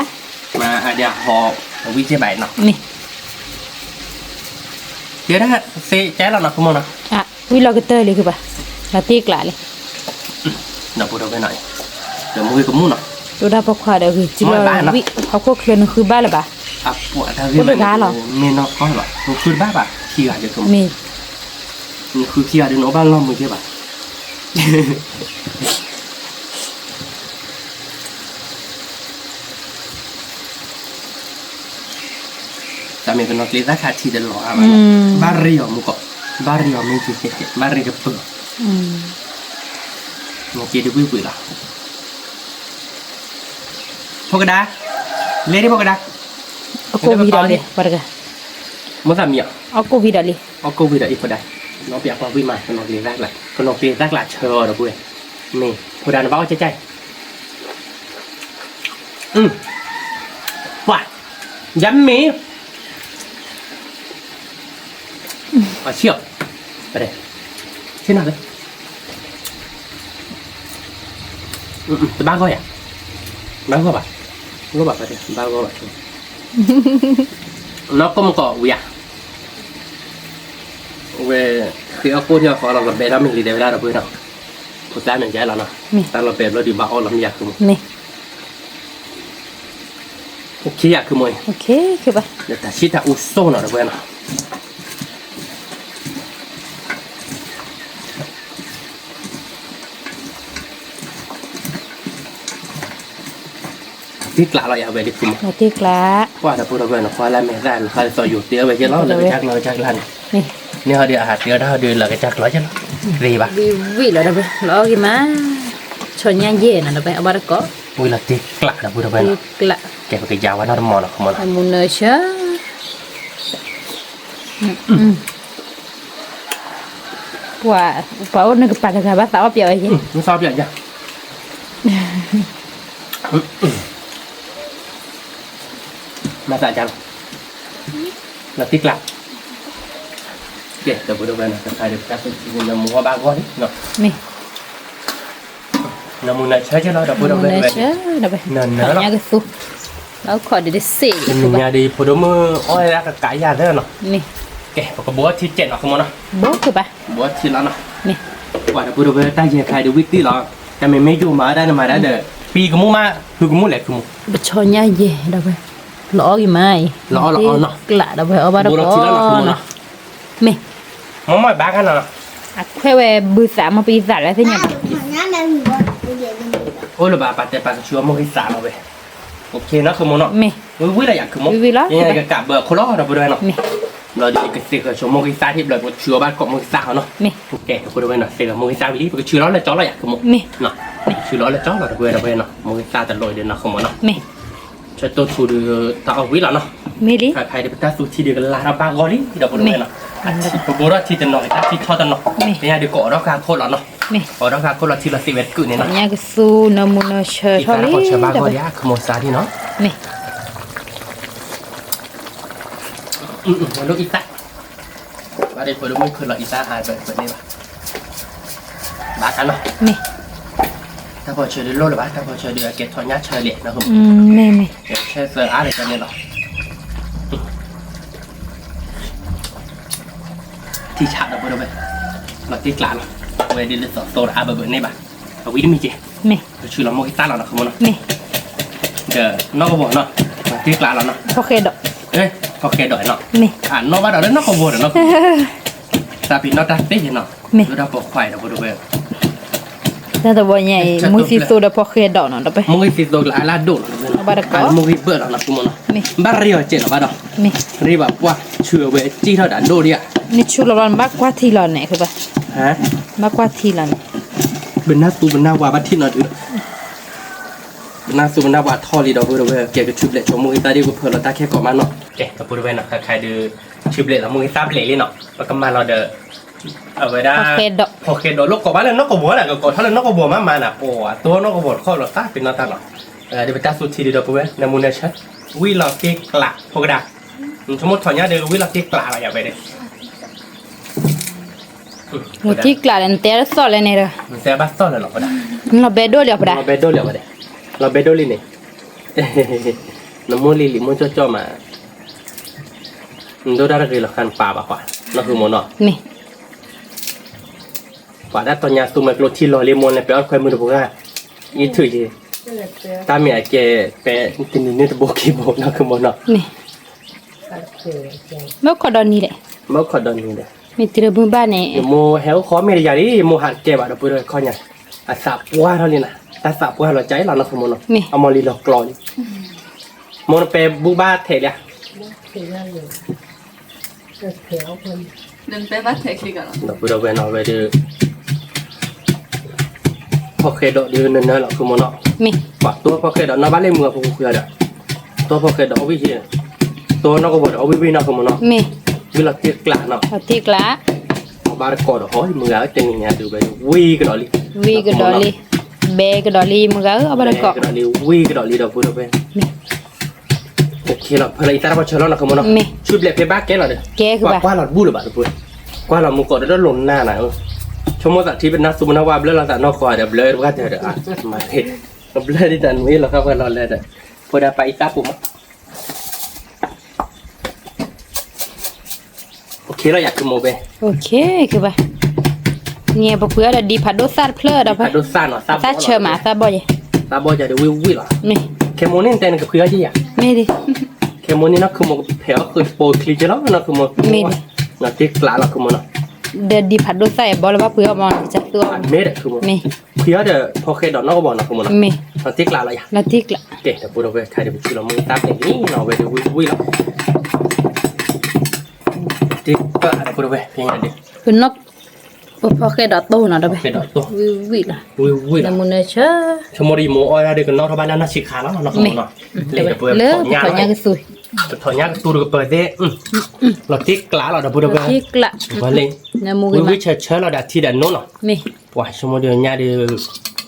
မၤအဒံးအဟီ ဝံၣ်ကဲဘၣ်နီၤ, မ့ၢ်, ဒ်ဒၣ်သ့ကဲလီၤနီၤ ခုမီၤနီၤ, ဝံၣ်လီၤကတၢၢ်လံ ခုဘၣ်, လီၤတ့ၢ်ကျါလံ, ဒီပုၢ်ဝဲၢ်နီၤ, ဒီးမူဂ့ၤကမူၣ်နီၤ, ဒိၣ်ဒၣ်ပိာ်ခွါဒီးဂ့ၤကလီၤဝံၣ် ဟီၣ်ခိၣ်ချၢနဃုဘၣ်လၢၤဘၣ်, အပှၤတၢ်ဂ့ၢ်ဘၣ်လီၤ, မ့ၢ်နီၢ်ကီၢ်လီၤ နဃုတဘၣ်ဘၣ် ခံဂၤဒီး မ့ၢ်, နဃုခံဂၤဒီး နအိၣ်ဘၣ်လီၢ်မုာ်ကဲဘၣ် မ့ၢ်, တၢ်မ့ၢ်ကနီၤကျ့သၣ်ခးထံတလီၤအါဘၣ်, ဘၣ်ရ့အီၤမူကီး, ဘၣ်ရ့အီၤမ့ၢ်က့ၤကဲကဲ ဘၣ်ရ့ကပၢၤ, နက့ၤတဝံၣ်ဝံၣ်လီၤ. ဖိကဒါ, လဲၤဒံးဖိကဒါ, အကိၣ်ဝံၤဒီးလံ, ပှၤတဂၤ, မိၣ်သးမံၤအီၤ, အကိၣ်ဝံၤဒီးလံ, အကိၣ်ဝံၤဒီးအံၤဖိဒါ, နီၢ်ပျးကွၢ်ဝံၣ်မး ကနီၤကျ့သၣ်ကျး, ကနီၤကျ့သၣ်ကျးဆၢအီၤဒီပုၢ်ဝဲၢ်, မ့ၢ်ဖိဒါနဘၣ်အီၣ်ကၠဲကၠဲ ပှၤ, ယမ့ၢ် အဆံၣ်အီၤ, ပဒဲ, ဆ့ၣ်နီၤလၢ, တဘၣ်ဂီၢ်ယၤ, ဘၣ်ဂီၢ်ဘၣ်, ဂီၢ်ဘၣ်ပဒဲ, ဘၣ်ဂီၢ်ဘၣ်, နီၢ်ကိၣ်မကီးဝံၤဧါ, ဝဲ, ဃ့အီၣ်ကိၣ်ထံအီၤဃီလီၤ ကဘဲထီၣ်မ့ၢ်လံတဲဝဲဒၣ်ဒီပုၢ်ဝဲၢ်နီၤ, ဖိသၣ်န့ၣ်ယဲလီၤနီၤ, တၢ်လီၤပဲာ်ဘျီဒုးဘၣ်အီၣ်လီၤမ့ၢ်ယၤခုမူ OK ယၤခုမူအံၤ, ဒီးတၢ်ဆံၣ်တၢ်အူစိနီၤဒီပုၢ်ဝဲၢ်နီၤ, တံၢ်ကျးလီၤယၤဝဲဒ်ခုမူ, တံၢ်ကျး, ကွၢ်ဒီပုၢ်ဝဲၢ်နီၤ ကွၢ်လၢမဲာ်သၣ်နခါလၢသီယိၤတ့အီၣ်ဝဲကဲလီၤ လၢကစၢ်ကျီကစၢ်ကျါန့ၣ်, န့ၢ်ဟီဒုးအဟးတ့အီၣ်တၢ်ဟီဒုးလၢကစၢ်ကျီကဲလီၤ, သ့ဘၣ်, ဝံၣ်လီၤဒီပုၢ်ဝဲၢ် လီၤအီၣ်ဂ့ၤမး, ဆီညါယဲၢ်နီၤဒီပုၢ်ဝဲၢ် အဘၣ်တကိး, ဝံၣ်လီၤတံၢ်ကျးဒီပုၢ်ဝဲၢ်နီၤ, ကဲပကယၤဝဲနီတမံၤနီၤ ခမူနီၤ, မူနၢဆၢ ပှၤ, ပှၤအိၣ်နကပၤတဂၤဘၣ်သးအီၣ်ပျဲဝဲယဲ, သးအီၣ်ပျဲယၤ, မၤသးယၤလီၤ, လီၤတံၢ်ကျး, ကဲ ဒီပုၢ်ဝဲၢ်နီၤ တခါဒီးပတၢ်သူၣ်ထံန့ၣ် နမူအီၣ်ဘၣ်ဂီၢ်လံနီၤ, မ့ၢ် နမူနၢဆၢကဲလီၤ ဒီပုၢ်ဝဲၢ်, နၢ်နၢ်လီၤ, ညါကသူ, လီၤခီၣ်ဒ်တစ့ၣ်, နညါဒီးယဖိဒိၣ်မုၣ်အီၣ်ဒၣ်ကကးယၤသၢနီၤ, ကဲ ပကဘိးထံကဲးနီၤ ခမူနီၤ, ဘိးကဘၣ်, မ့ၢ်, ပှၤဒီပုၢ်ဝဲၢ် တၢ်ယဲၢ်ခါဒုးဝံၣ်တံၢ်လီၤ, တၢ်မ့ၢ်မ့ၢ်ယိၤမၤဒၣ်နမၤဒၣ်ဒီး, ပံကမူၣ်မး, ဟုကမူၣ်လဲၤခမူ, ပဆီညါယဲၢ်ဒီပုၢ်ဝဲၢ်, လီၤအီၣ်ဂ့ၤမးအံၤ, လီၤအီၣ်လီၤအီၣ်နီၤ, ကျးဒီပုၢ်ဝဲၢ် အီၣ်ဘၣ်တကိးနီၤ, မ့ၢ် မ့ၢ်မ့ၢ်ဘၣ်ကနီၤ, အခွဲးဝဲဘုသးမ့ၢ်ပသးလၢသ့ၣ်ညါဘၣ်, အိၣ်လၢၤဘၣ် ပာ်တဲပာ်ကဆူအီၤမိၢ်ဂ့ၤသးလီၤဝဲ, နီၤ ခမူနီၤ, ဝံၣ်ဝံၣ်လီၤယၤခမူ, ကကးဘၢအခိၣ်လီၤ ဒီပုၢ်ဝဲၢ်နီၤ, ဘျီဒီးကသ့ၣ်ဃီၤဆိမိၢ်ဂ့ၤသးထံၣ်ဘျီ ပကဆူအီၤဘၣ်တကိးမိၢ်ဂ့ၤသးဟီနီၤ, ကဲ ဒီပုၢ်ဝဲၢ်နီၤ သ့ၣ်ဃီၤမိၢ်ဂ့ၤသးဝံၤလံ ပကဆူလီၤလၢကၠီလီၤယၤခမူ, ဆူလီၤလၢကၠီလီၤ ဒီပုၢ်ဝဲၢ် ဒီပုၢ်ဝဲၢ်နီၤ မိၢ်ဂ့ၤသးတလိၣ်ဒီးနီၤ ခမူနီၤ ဆၢတိၢ်ထူဒီး တၢ်အီၣ်ဝံၤလီၤနီၤ, မ့ၢ်လံ, ခါခါဒီးပတၢ်သူထံဒီးကလၤထီၣ်ဘၣ်ဂီၢ်လံ ဒီပုၢ်ဝဲၢ်နီၤ, ပဘိးထီၣ်ထံတနီၤ တၢ်ထံထီၣ်တနီၤ, မ့ၢ်ညါဒီးကအိးထီၣ်ဃာ်ခိၣ်လီၤနီၤ, ကအိးထီၣ်ဃာ်ခိၣ်လီၤ ထံလီၤသ့ဝဲတကုာ်န့ၣ်နီၤ, ညါကသူနၢမူနၢဆၢထီၣ်လံ ဒီပုၢ်ဝဲၢ် ခမူသးထံနီၤ, မ့ၢ်, လၢအံသၣ် ဘၣ်ဒီးဖိဒိၣ်မုၣ်ခုလီၤအံသၣ်အါဘၢးဘၢးန့ၣ်ဘၣ်, ဘၣ်တၢ်နီၤ, မ့ၢ်, တၢ်ဖီၣ်ဆၢဒုးလိၣ်လၢၤဘၣ် တၢ်ဖီၣ်ဆၢဒုးအကဲထီၣ်ညါဆၢလဲၣ်နီၤ, မ့ၢ်မ့ၢ်, ဆၢသၢအါလၢၤန့ၣ်လီၤ, ထံဆးဒီပုၢ်ဝဲၢ်, လီၤတံၢ်ကျးလီၤ, ဝဲဒ်လၢသီသိဒီးအါဘၢးဘၢးန့ၣ်ဘၣ်, အဝံၤတမံၤက့ၤ, မ့ၢ်, ပဆူလီၤမိၢ်ဂ့ၤသၣ်လီၤနီၤ ခမူနီၤ, မ့ၢ်, ဒီးနီၢ်ကဝီၤနီၤ, လီၤတံၢ်ကျးလီၤနီၤ, ဖီၣ်ဃဲဒိး, ဖီၣ်ဃဲဒိးနီၤ, မ့ၢ်, အနီၢ်ဘၣ်ဒီးလၢနီၢ်ကဝီၤဒီးနီၤ, သးပ့ၤနီၣ်တၢ်သ့ၣ်နီၤ, လၢတၢ်ပိာ်ခွါဒီပုၢ်ဝဲၢ်, တၢ်တဝီညါအံၤ မိၢ်သံသိဒီးဖီၣ်ဃဲဒိးနီၤ ဒီပုၢ်ဝဲၢ်, မိၢ်သံသိကလၢအလၢဒိၣ်လီၤ, ဘၣ်တကိး, မိၢ်ဂ့ၤဘၢလီၤနီၤ ခမူနီၤ, မ့ၢ်, ဘၣ်ရ့အီၤကဲးလီၤဘၣ်ဒီး, မ့ၢ်, ရ့ဘၣ်ပှၢ်ဆူအဝဲကံၣ်ထီၣ်ဒၣ်ဒိၣ်ဒံးဧါ, နဆူလီၤဘၣ်နဘၣ်ကွၢ်ထံလီၤန့ၣ် ဘၣ်ကွၢ်ထံလီၤန့ၣ်, ပနၢ်သူပနၢ်ဝါဘၣ်ထံနီၤဒုး ပနၢ်သူပနၢ်ဝါထီၣ်လံဒီပုၢ်ဝဲၢ် ကဲကဆူဘျဲၣ်ဆိမိၢ်ဂ့ၤသၣ်ဒ်ကဖၢလီၤတၢ်ခဲကိးမးနီၤ, ကဲဒီပုၢ်ဝဲၢ်နီၤ ခါခါဒုး, ဆူဘျဲၣ်လီၤမိၢ်ဂ့ၤသၣ်ဘျဲၣ်လံနီၤ, ပကမၤလီၤဒီး, အဝဲဒၣ်, ဖီၣ်ဃဲဒိးလိၣ်ကိးဘၣ်လၢနီၢ်ကဝီၤဒီး ကကိးထီၣ်လၢနီၢ်ကဝီၤမးမးနၤ ပှၤတိၢ်နီၢ်ကဝီၤတခီလီၤသးပ့ၤနီၣ်တၢ်လီၤ, ဒီးပတၢ်သူထံဒုးဒီပုၢ်ဝဲၢ် နၢမူနၢဆၢ, ဝံၣ်လီၤတံၢ်ကျး ဖိကဒါ, ဆိကမိၣ်ထီၣ်ညါဒီးဝံၣ်လီၤတံၢ်ကျးလီၤယၤဝဲဒီး လီၤတံၢ်ကျးလၢနတဲသီၣ်လဲၣ်န့ၣ်ဒီး, နတဲဘၣ်သီၣ်လဲၣ်လီၤပဒၣ်, လီၤဘဲဒိၣ်လံပဒၣ်, လီၤဘဲဒိၣ်လံပဒၣ်, လီၤဘဲဒိၣ်လံန့ၣ်, နမိၢ်လံၤလံၤမိၢ်ကၠီကၠီမး, နဒိၣ်တၢ်တဂ့ၤလီၤဃာ်နပာ်ဘၣ်ပှၤ, နီၢ်ဃုာ်မိၢ်နီၤ, မ့ၢ်, ပှၤဒၣ်တီညါသူမွဲကျိထံလီၤလံမိၢ်လဲၤပဲအီၣ်ခွဲမုၢ်တပှၢ်, ယံၤထုးယံၤ, တၢ်မ့ၢ်အကဲပဲတနံၤန့ၣ်တဘိခံဘိနီၢ်ဃုာ်မိၢ်နီၤ, မ့ၢ်, ဘၣ်ခိးဒီးနံၤလဲၣ်, ဘၣ်ခိးဒီးနံၤလဲၣ်, မ့ၢ်တရဘုဘၣ်န့ၣ်, ယမိၢ်ဟဲအိၣ်ဃီမ့ၢ်တယၤလံ ယမိၢ်ဟးတကဲဘၣ်ဒီပုၢ်ဝဲၢ်ခီညါ, အသးပှၢ်ထီၣ်လံနၤ, တၢ်သးပှၢ်လီၤကၢ်လီၤနီၢ်ဃုာ်မိၢ်နီၤ, အမီၤလံၤလီၤကျီလံ, မိၢ်နပဲဘူၣ်ဘၣ်ထဲးလံဧါ, ဒီပုၢ်ဒီဝဲၢ်နီၤ ဝဲဒၣ် ဖီၣ်ဃဲဒိးဒ်နနၢ်လီၤ ဃုမီၤနီၤ, မ့ၢ် ပှၤတီဖီၣ်ဃဲဒိးနီၢ်ဘၣ်လၢမုၢ်အပူၤဃုာ်ဒီး တီဖီၣ်ဃဲဒိးအီၣ်ဝံၣ်ယဲ, တီနီၢ်ကဝီၤဒီးအီၣ်ဝံၣ်ဝံၣ်နီၤ ဃုမီၤနီၤ, မ့ၢ် ဝံၣ်လီၤတ့ၢ်ကျးနီၤ, လီၤတ့ၢ်ကျး အီၣ်ဘၣ်တကိးဒီးဟီ မုၢ်ဂၤဧၢ တနံၤညါဒုးဝဲ ဝံၣ်ကဒီးလံ, ဝံၣ်ကဒီးလံ, ဘဲကဒီးလံ မုၢ်ဂၤဧၢ အီၣ်ဘၣ်တကိး, ဝံၣ်ကဒီးလံ ဒီပုၢ်ဒီဝဲၢ်, မ့ၢ် ဖဲလီၤအံသၣ်တၢ်ပီၢ်ဆၢလီၤနီၤ ဃုမီၤနီၤ, မ့ၢ် ဆူဘျဲးဖဲဘၣ်ကဲလီၤဒီး ကဲဃုဘၣ်, ကွၢ်လီၤတဘူၣ်လၢၤဘၣ် ဒီပုၢ်ဝဲၢ်, ကွၢ်လီၤမူကိးဒီးတလိၣ်နၢ်နၤဧၢ, ဆိကမိၣ်သးထံပနၢ်သူပနၢ်ဝါဘျၢလီၤသးနီၢ်ဃီဒီး ဘျၢတပှၢ်တၢၢ်ဒီး မၤတ့ၢ်, ဘျၢဒ်တၢ်နွံလီၤဃၣ်ပှဲၤလီၤလဲၤဒီး ဖိဒါပာ်အံသၣ်ပူၤမး လီၤယၤ ဃုမီၤဘဲ, န့ၣ် ပဖှံအီၤဒီးဒံးဖးဒိၣ်သၣ်တဖျၢၣ်ဒီး ဖဲ သၣ်ဆၢမး သၣ်ဘီၣ်ယဲ, သၣ်ဘီၣ်ယဲဒီးဝံၣ်ဝံၣ်လီၤ, မ့ၢ် ခဲမိၣ်န့ၣ် နတဲနကဖှံအီၤက့ယၤ, မ့ၢ်ဒ် ခဲမိၣ်န့ၣ်နီၤ ဃုမီၤ ကဖဲးအီၤဃုာ်တပိာ်ချံက့လီၤနီၤ ဃုမီၤ, မ့ၢ် လီၤတ့ၢ်ကျးလီၤ ဃုမီၤနီၤ, ဒီးဒံးဖးဒိၣ်သၣ်ယဲ ဘီလၢဘၣ်ဖှံအီၤမး ကစၢ်သူအီၤ, မ့ၢ်ဒီး ဃုမီၤ, မ့ၢ် ဖှံအီၤဒီး ဖီၣ်ဃဲဒိးနီၢ်ကဝီၤနီၤ ဃုမီၤနီၤ, မ့ၢ် လီၤတ့ၢ်ကျးလီၤယၤ, လီၤတ့ၢ်ကျး, ကဲ ဒီပုၢ်ဒီဝဲၢ် ခဲအံၤဒုး ပထံၣ်လီၤမူအံသၣ်ဖဲန့ၣ်နီၤ ဝဲဒၣ်ဝံၣ်ဝံၣ်လီၤ, တ့ၢ်ကျး ဒီပုၢ်ဒီဝဲၢ် ဖဲညါဒုး ပဖီၣ်ဃဲဒိးတိၢ်နီၤ ဒီပုၢ်ဝဲၢ်, ဝံၣ်ဝံၣ်လီၤ, ဝံၣ်ဝံၣ်လီၤ, နမူနဆၢ, ဆိကမိၣ်ဒီးယမိၢ်အီၣ်ဒၣ်ဒီး ကနီၣ်ထီၣ်ဘၣ်လၢနီၢ်ဆံးခါလီၤ နီၤ ဃုမီၤနီၤ, လၢပထီၣ်ညၣ်ကသူ, ပထီၣ်ညၣ်ကသူဒီးကပၢၤသ့ၣ်, လီၤတ့ၢ်ကျးလီၤ ဒီပုၢ်ဒီဝဲၢ်, ဝံၣ်ဝံၣ်ဆၢဆၢလီၤဒီးထံဒီးနိနီၤ, ပှၤဆိကမိၣ်ဒီးညါဒီး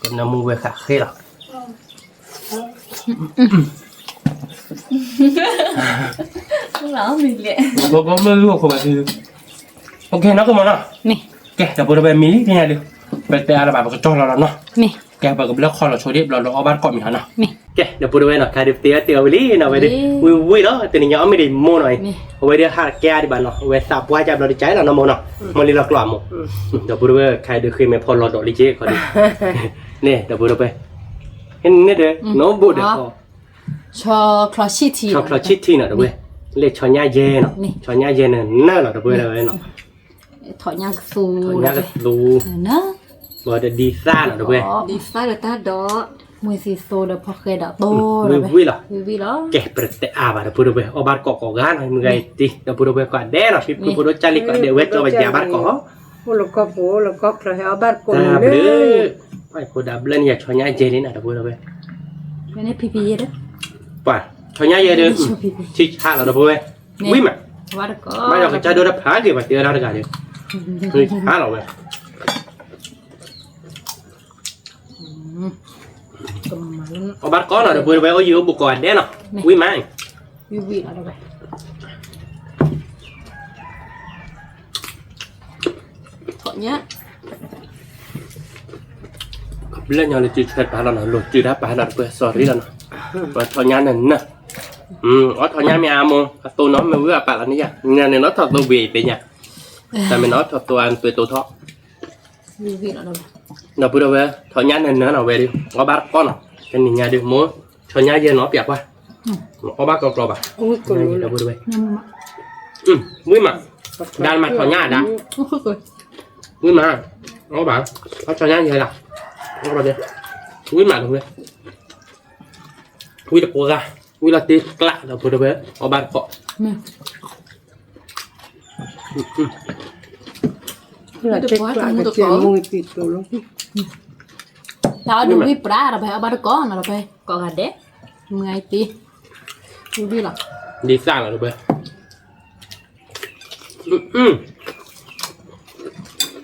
ကနၢမူဝဲဃးဃ့လီၤ ဘီဘီမုၢ်လူၤအခိၣ်ဘၣ်သု, အိၣ်ခ့နီၤ ဃုမီၤနီၤ, ကဲ ဒီပုၢ်ဒီဝဲၢ် မံၤလံ ဖဲညါဒုး, ပတဲအါလၢၤဘၣ် ပကတီၢ်လီၤလီၤနီၤ, ကဲ ပကဘျၢခီလီၤဆိဒံး ဘျီလၢအီၣ်ဘၣ်တကိးမံၤဟီနီၤ, ကဲ ဒီပုၢ်ဒီဝဲၢ်နီၤ ခဲဒုးပတဲအီၤတဲအီၤဝံၤလံနီၤ ဝဲဒၣ် ဝံၣ်ဝံၣ်လီၤ တနံၤညါအီၣ်မ့ၢ်ဒ်မိၢ်နီၤ, အဝဲဒၣ်ဟးကဲအါဒံးဘၣ်နီၤ အဝဲသးပှၢ်ကဘျီတကဲလီၤနီၤ မိၢ်နီၤ, မိၢ်လံလီၤကျိာ်အမိၢ်, ဒီပုၢ်ဒီဝဲၢ် ခဲဒုးဃ့မဲာ်ဖီလီၤဒီးလံက့ခီဒုး, န့ၣ် ဒီပုၢ်ဒီဝဲၢ်, န့ၣ်ဒီး နီၢ်ဘိၣ်ဒီး ဆီချီဆံၣ်ထံ, ဆီချီဆံၣ်ထံနီၤ ဒီပုၢ်ဝဲၢ်, လၢဆီညၣ်ယဲနီၤ, ဆီညၣ်ယဲန့ၣ် နၢ်လီၤ ဒီပုၢ်ဝဲၢ် ဒီဝဲၢ်နီၤ, ထီၣ်ညၣ်ကသူ, ထီၣ်ညၣ်ကသူ, ဘၣ်ဒီးဒံသၣ်နီၤ ဒီပုၢ်ဝဲၢ်, ဒံသၣ်ဒီးတၢ်ဒီး, မွဲသံသိဒီးဖီၣ်ဃဲဒီးတိၢ်ဒီးဝံၣ်ဝံၣ်လီၤ, ဝံၣ်ဝံၣ်လီၤ, ကဲ ပတတဲအါဘၣ် ဒီပုၢ်ဒီဝဲၢ် အီၣ်ဘၣ်တကိးကိးဂၤနီၤ မုၢ်ဂၤအံၤတံၢ် ဒီပုၢ်ဒီဝဲၢ် ကိးဂၤဒဲးနီၤ ဖံဖုဖိဒိၣ်ကၢ်လံ ကိးဂၤဒဲး ဝဲကၠီဝဲကဲဘၣ်တကိး အိၣ်လၢကီၢ်ပူၤ အိၣ်လၢကီၢ်ချၢ ဟဲအီၣ်ဘၣ်တကိးန့ၣ်လၢ ဖိဒါဘျၢန့ၣ် ယဆီညၣ်ယဲလံနီၤ ဒီပုၢ်ဒီဝဲၢ်, ဖံဖံယဲဒီး, ပှၤ ဆီညၣ်ယဲဒီး, ထံဆါလီၤ ဒီပုၢ်ဝဲၢ်, ဝံၣ်မး, ဘၣ်ယီၤကစၢ်ဒိၣ်တဖးက့ၤ ပှၤတဲဝဲဒၣ်တဂၤဒီး, ထံဆါလီၤဝဲ အီၣ်ဘၣ်တကိးနီၤ ဒီပုၢ်ဒီဝဲၢ် အိၣ်ယံၤအိၣ်ဘူးကိးဂၤဒဲးနီၤ, ဝံၣ်မး, ထီၣ်ညၣ်, ကဘျၢညီလၢစုဆဲးပာ်လီၤနီၤ လိာ်စုတၢ်ပာ်လီၤနီၤ ပှဲၤ sorry လီၤနီၤ, ပှဲၤထီၣ်ညၣ်နၢၤနၢၤ, အီၣ်ထီၣ်ညၣ်မ့ၢ်အါမိၢ် အသိနီၤ မ့ၢ်ဝံၣ်အပာ်လီၤန့ၣ်ယါ ညါန့ၣ်နီၤ ထီၣ်သိဘှံးသ့ၣ်ညါ, တၢ်မ့ၢ်နီၤ ထီၣ်သိအံၤသွဲၣ်တိထီၣ် ဒီပုၢ်ဒီဝဲၢ် ထီၣ်ညၣ်နၢၤနၢၤနီၤ ဝဲဒၣ် အီၣ်ဘၣ်တကိးနီၤ တနံၤညါဒုး မိၢ် ဆီညၣ်ယဲနီၤ ပျဲကွၢ်, အီၣ်ဘၣ်ကီကီဘၣ်, ဒီပုၢ်ဒီဝဲၢ်, ဝံၣ်မး, ဒါမးထီၣ်ညၣ်ဒါ, ဝံၣ်မး, အီၣ်ဘၣ်, အီၣ်ဆီညၣ်ယဲဒၣ်, ဝံၣ်မးဒီးဝဲ, ဝံၣ်တကိးဂၤ, ဝံၣ်လီၤတ့ကျး ဒီပုၢ်ဒီဝဲၢ် အီၣ်ဘၣ်တကိး တၢ်အီၣ်ဒုးဝံၣ်ပြးဒီးဖဲအီၣ်ဘၣ်တကိးနီၤ ဒီးဖဲကိးဂၤဒဲး, မုၢ်ဂၤအံၤတံၢ်, ဝံၣ်ဝံၣ်လီၤ, ဒ်သၣ်လီၤဒီးဖဲ,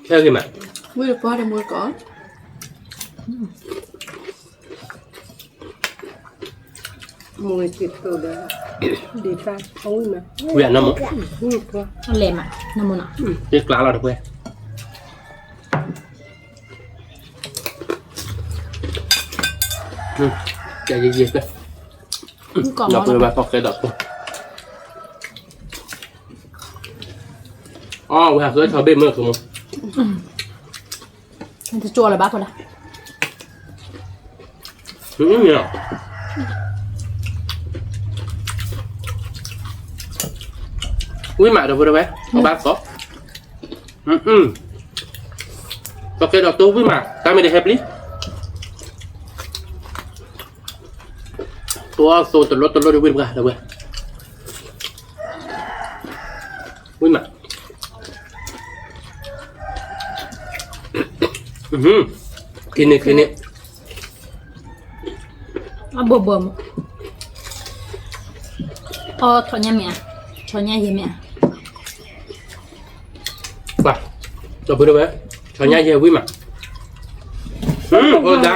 ခဲဂ့ၤမး, ဝံၣ်တပှၢ်ဒီးမုၢ်တကိး မုၢ်ဂၤတံၢ်သိဒီး, ဒ်သၣ်, ဝံၣ်မး, ဝံၣ်အနီၢ်မး, ဝံၣ်ပှၢ်, အလဲၤမး, နီၢ်မးနီၤ, တ့ကျးလီၤဒီးဖဲ ကဲယံာ်ယံာ်ကဲ, ဒီပုၢ်ဒီဝဲၢ် ဖီၣ်ဃဲဒိးတိၢ်, အီၣ်ဝဲဟးဃုထီၣ်ဘ့ၣ်မုၢ်ခိၣ်မူ, တကၠိလၢၤဘၣ်ဖိဒၣ်, ဝံၣ်မးဒီပုၢ်ဒီဝဲၢ် အီၣ်ဘၣ်ကိး ဖီၣ်ဃဲဒိးတိၢ်ဝံၣ်မး တၢ်မ့ၢ်တဟဲပျံၤ, တိၢ်အသိတလိၣ်တလိၣ်ဒီးဝံၣ်တပှၢ်ဒီပုၢ်ဝဲၢ်, ဝံၣ်မး, ခံန့ၣ် ခံန့ၣ်, အဘိဘိမး, အီထီၣ်ညါမ့ၢ်ဧါ, ထီၣ်ညါယဲၢ်မ့ၢ်ဧါ, ပှၤ, ဒီပုၢ်ဒီဝဲၢ်, ထီၣ်ညါယဲၢ်ဝံၣ်မး, ဖိဒါ,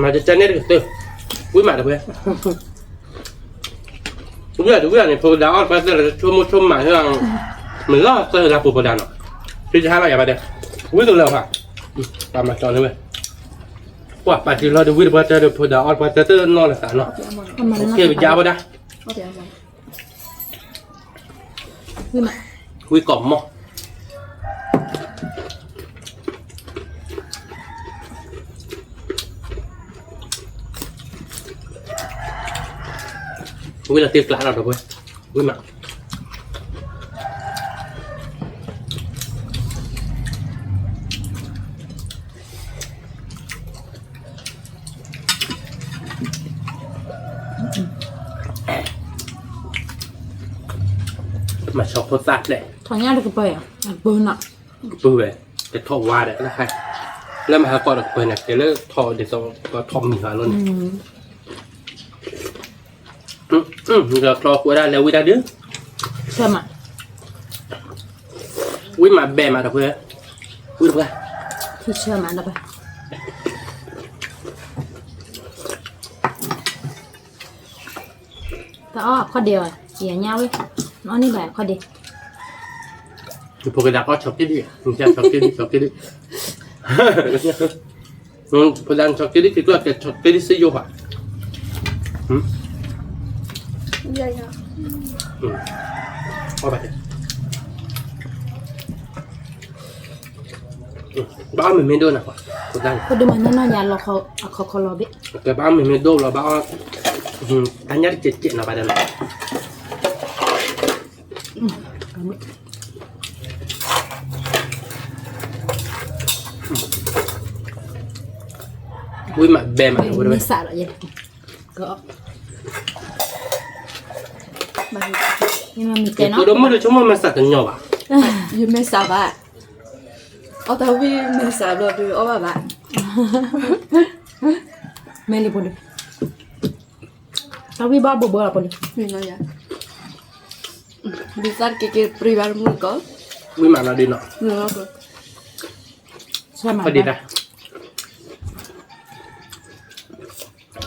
မၤတကဲန့ၣ်တကတၢၢ်, ဝံၣ်မးတပှဲၤ ဝံၣ်တဝံၣ်န့ၣ် ဖိကဒါအီၣ်တပှဲၤသၢ ဆိကမိၣ်ဆိကမး, မ့ၢ်လီၤသၢလၢပှဲၤဖိဒါနီၤ, ဖံတဟါလီၤယၤဘၣ်ဒဲး, ဝံၣ်တလၢၤဘၣ်, ပှၤမၤကၠီန့ၢ်ဝဲ, ပှၤပာ်တ့ၢ်လီၤဒီးဝံၣ်တပှဲၤသၢဒီး ဖိဒါအီၣ်တပှဲၤသၢတနီၤလၢသးနီၤ, ကဲပယါဝဲဒၣ် ဝံၣ်ကိးမီၢ် ဝံၣ်လီၤတ့ၢ်ကျးလီၤဒီးဝဲ, ဝံၣ်မး, မၤဆီဖိသၣ်ဖျဲၣ်, ထီၣ်ညါတကပၤယၤ, အကပၤနီၤ, ကပၤဝဲ, ကထီၣ်ဝါဒီး လၢဟါ, လၢမဟါကီးဒီးကပၤန့ၣ် ကဲလၢထီၣ်ဒ်သိး ကထီၣ်မံၤဟါလီၤန့ၣ်, ဒီးချီဃိဒၣ်လဲၤဝံၣ်တၢ်ဒုး, ဆၢမး, ဝံၣ်မးဘဲမးတပှဲၤ, ဝံၣ်တပှဲၤ, ထံဆၢမးတပှဲၤ တအီၣ်အခီၣ်ဒ့အီၤ, ယညါဝဲ, နအီၣ်န့ၢ်ဘၣ်အခီၣ်ဒ့, ဖိကဒါကီၢ် chocolate, chocolate, chocolate, ဖိဒါ chocolate က့ၤကျီၢ်ကဲ chocolate စ့ယိၤပှၤ, အီၣ်ဘၣ်တဲ ဘၣ်အီၣ်မ့ၢ်မ့ၢ်ဒိၣ်နၤ, ဖိဒါ ဖိဒိၣ်မးနီၢ်နီၢ်ယၤလီၤအခီခီလီၤဘ့ၣ်, ကဲဘၣ်အီၣ်မ့ၢ်မ့ၢ်ဒိၣ်လီၤ ဘၣ်အီၣ်, တၢ်ညၣ်တကဲးကဲးနီၤဘၣ်ဒီးနီၤ, ဝံၣ်မးဘဲမး, မ့ၢ်စးလီၤယဲ, မ့ၢ်တဲနီၤ, ဖိဒိၣ်မုၣ်ဒီးဆိကမိၣ်မ့ၢ်စးတညီဘၣ်, ယမ့ၢ်စးဘၣ်, အီၣ်တၢ်ဝံၣ်မ့ၢ်စးဘျီဒီးအီၣ်ဘၣ်ဘၣ်, မ့ၢ်လံဖိဒိၣ်, တၢ်ဝံၣ်ဘၣ်ဘိဘိလီၤဖိဒိၣ်, ဒုးသၣ်တက့ၢ်က့ၢ်ပြံဘၣ်တမုၢ်ကီး, ဝံၣ်မးနီၤဒုးနီၤ, ဖးဒံးတၢ်,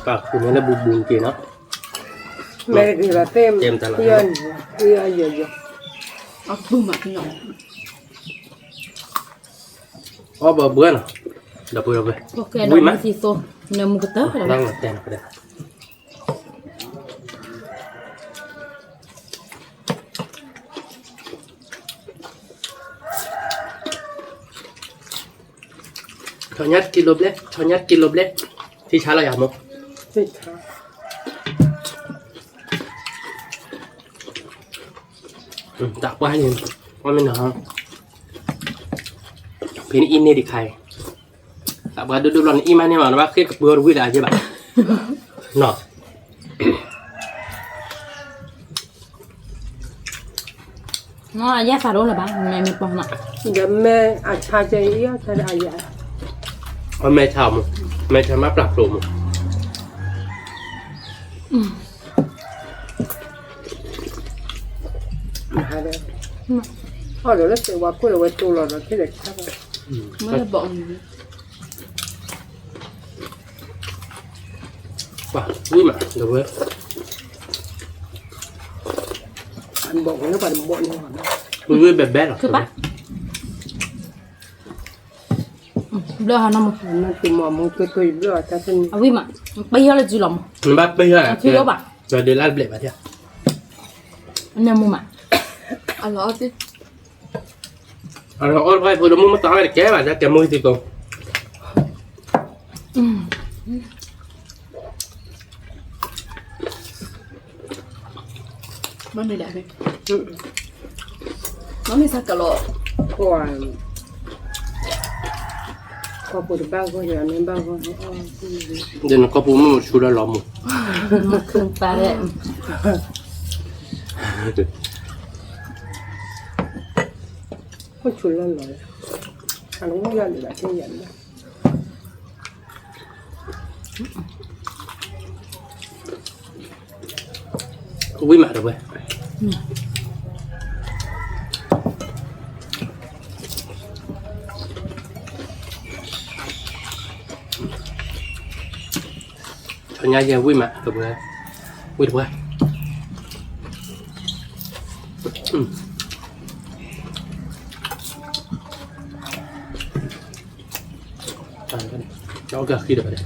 ပာ်ခူန့ၣ်လၢဘူးဘူးက့ၤနီၤ, မ့ၢ်တဂ့ၤဘၣ်သ့ၣ်, အီၣ်ဘၣ်ဘှဲနီၤ, ဒီပုၢ်ဒီဝဲၢ်, ဝံၣ်မး, နမူကတၢၢ်, ထီၣ်ညၣ်တကံလိဘျဲၣ်, ထီၣ်ညၣ်တကံလိဘျဲၣ်, ထံဆါလီၤယၤမိၢ်, တၢ်ပှၢ်န့ၣ်, ပှၢ်မ့ၢ်နီၤ, ဖဲန့ၣ်အံၤန့ၢ်ဒံးခါအံၤ, တၢ်ပှၢ်ဒိၣ်ဒိၣ်ဘျီန့ၣ် အံၤမးန့ၢ်မး နဘၣ်ဃ့ၢ်ကပၢၤတဝံၣ်လၢအယဲၢ်ဘၣ်, နီၤ နီၤ အယဲၢ်သးတအိၣ်လၢၤဘၣ်, မ့ၢ်မ့ၢ်ပှၤနီၤ, ဒီးမ့ၢ်အဆါကဲအံၤ အဆါဒီးအယဲၢ်, အမဲထါမူ, မဲထါမးပျၢ်ဖျိမူ, အီၣ်ဒီးလၢသ့ၣ်ဝါခိၣ်ဒီးဝဲတိၢ်လီၤဒီး ထဲလဲၣ်ဆါဘၣ်, မ့ၢ်ဘီၣ် ပှၤဝံၣ်မး ဒီးဝဲ, ဘီၣ်ဝဲလၢပှၤတဘီၣ်န့ၣ်, ဝံၣ်ဝံၣ်ဘဲဘဲလီၤ, ဘျၢဟးနီၢ်မး, အဝံၣ်မး, ပယီၤလၢစုလီၤမး, နဘၣ်ပယီၤ, ဒီးဒုးလၢတဘျဲၣ်ဘၣ်ထဲ, နမူမး, အလီၤအီၣ်သ့ အလီၤအီၣ်တဘၣ်ဖိဒိၣ်မုၣ်မ့ၢ်တၢ်အီၣ်တကဲဘၣ် ကဲမိၢ်သံသိ, မ့ၢ်ဒၣ်, မ့ၢ်မ့ၢ်စးကလီၤ, ကီၢ်ပူၤတဘၣ်ဂီၢ်ဒီး အမ့ၢ်ဘၣ်ဂီၢ်, ဒီးနကီၢ်ပူၤမ့ၢ်မ့ၢ်ဆူလၢလီၤမူ, ခူပၢ်, ဒီး, ဆူၣ်လီၤလီၤ, အဝံၣ်ယၤဒံးဘၣ်တဲယၤဒံးဘၣ်, ဝံၣ်မးတဝဲ ညါယဲဝံၣ်မးတဝဲ, ဝံၣ်တဝဲ, အီၣ်တၢ်ဃံတဝဲ, အီၣ်တၢ်ဃံ, မဲာ်တဂ့ၤဘၣ် အီၣ်တၢ်ဃံလီၤ,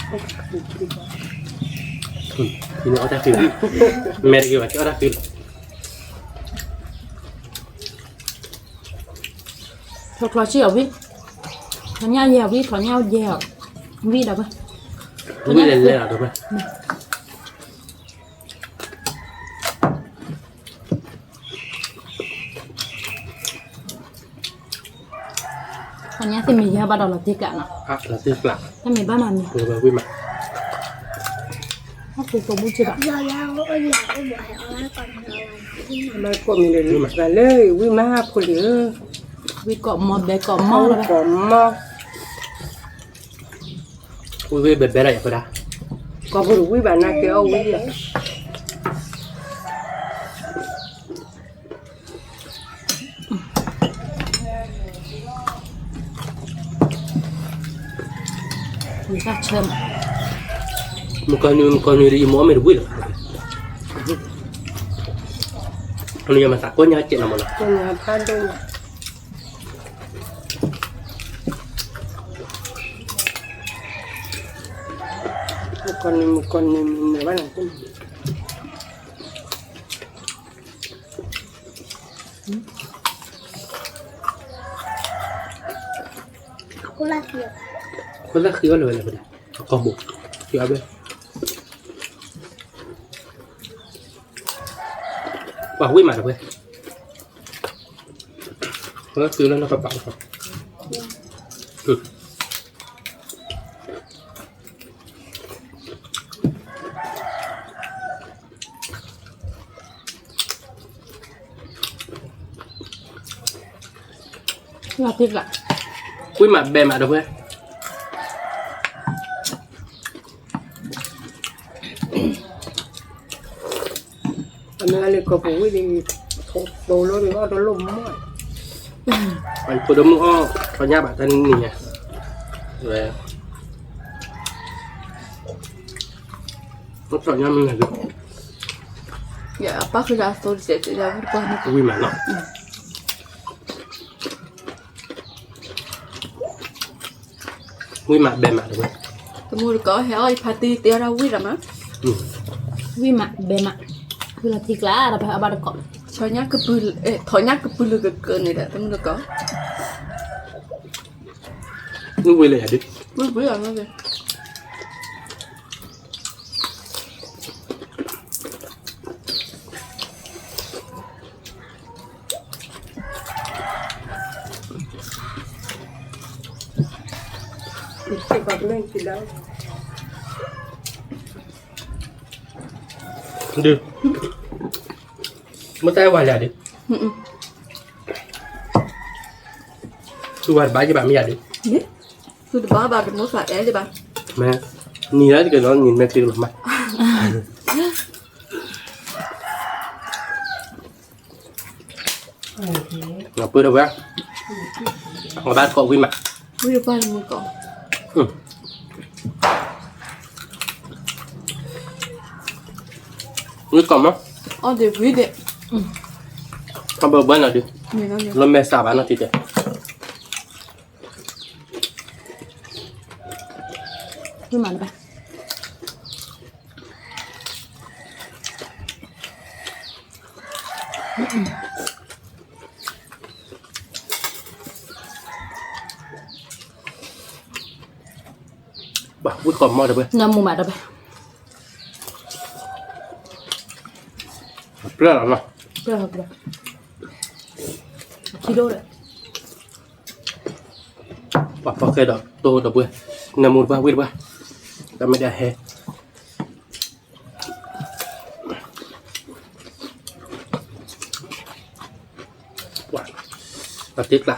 ချီချီဆံၣ်အီၤဝံၣ်, ထီၣ်ညၣ်ယဲအီၤဝံၣ် ထီၣ်ညၣ်ယဲအီၤ, ဝံၣ်ဒီးဘၣ်, ဝံၣ်လဲၤလဲၤလီၤတဝဲ ခီညါသ့ၣ်မ့ၢ်ယဲဘၣ်ဒီးလီၤတံၢ်ကျးနီၤ, လီၤတံၢ်ကျး, တမ့ၢ်ဘၣ်မၤမံၤ, ဝံၣ်မး, ဟီၣ်ခိၣ်ကိးဘူၣ်စ့ၢ်ဘၣ်, မၤကိးမံၤဒီးလံ လၢဝံၣ်မးဖိလံဧၢ, ဝံၣ်ကိးမီၤဘဲကိးမီၤ, ကိးမီၤ ဝံၣ်ဝံၣ်ဘဲဘဲလီၤယၤဖဒၣ်, ကိးဖိတဝံၣ်ဘၣ်နာ်က့အီၣ်ဝံၣ်လီၤ, မုၣ်ကီၢ်နွံ မုၣ်ကီၢ်နွံဒီးယမိၢ်အီၣ်မ့ၢ်တဝံၣ်လီၤ, အန့ၣ်ယမၤသးကိးညါကဲးနၤမးနီၤ, ကိးညါဖးဒိၣ်ညါ မုၣ်ကီၢ်နွံ မုၣ်ကီၢ်နွံ မုၣ်ကီၢ်နွံ မုၣ်ကီၢ်နွံ ခိၣ်သၣ်ဃံအီၣ်လၢၤဝဲလၢၤပဒၣ်, အကီၢ်ဘိ, ဃံအီၣ်ဘဲ, ပှၤဝံၣ်မးတဝဲ, ဃံလၢနကပာ်လီၤ, ဝံၣ်မးဘဲမးတဝဲ, အမ့ၢ်လၢကီၢ်ပူၤဝံၣ်ဒ်, ထိးတိၤလီၤဒ်အီၣ်တလိၣ်မီၢ်, ဖိဒိၣ်မုၣ်အီၣ်ထီၣ်ညၣ်ဘၣ်တၢ်နံၤညါ, ဝဲ, ထီၣ်ညၣ်မနုၤ, ယပၢ်ဃုာ်ဒီးအသိတစဲးတစဲးဝံၣ်တပှၢ်န့ၣ်, ဝံၣ်မးနီၤ ဝံၣ်မးဘဲမးတဝဲ, တမူတကိးဟဲအီၣ်ယဖါတံၢ်တဲအီၣ်ဒၣ်ဝံၣ်ဒီးမး, ဝံၣ်မးဘဲမး, ဝံၣ်လီၤထံကျါဒီးပှၤအီၣ်ဘၣ်တကိး, ထီၣ်ညၣ်ကပုၢ်လၢကကၢန့ၣ်ဒီး တမူတကိး, မုၢ်ဝံၤလၢယၤဒုး, မုၢ်ဝံၤလၢယၤဒုး ဒုး, မ့ၢ်တၢ်ဝဲလၢဒုး, သူဝဲတဘၣ်ယဘၣ်မ့ၢ်ယၤဒုး, သူတဘၣ်ဘၣ်တမိၣ်သးအဲၣ်လၢၤဘၣ်, မ့ၢ်, နံၤလၢတက့ၢ်နီၤ နံၤမ့ၢ်တ့လီၤမး ပၢ်တဝဲ, အဘၣ်တကိးဝံၣ်မး, ဝံၣ်တပှၢ်တမူတကိး, ဝံၣ်ကိးမး, အီၣ်ဒံးဝံၣ်ဒံး, အဘၢဘၢနီၤဒုး, လၢမဲာ်ဆှးဘၣ်နီၤတံၤတဲ, ဝံၣ်မးတဘၣ် ဘၣ်ဝံၣ်ကိးမီၢ်တဝဲ, နမူမးတဝဲ, ပျဲၢ်လီၤနီၤ, ပျဲၢ်လီၤပျဲၢ်, ထံဒိၣ်ဒီး, ပှၤဖီခဲဒီးတိၢ်တပှဲၤ, နမူတပှၢ်ဝံၣ်တပှၢ်, တၢ်မ့ၢ်ဒၣ်ဟဲ အ တ့ကျး ပာ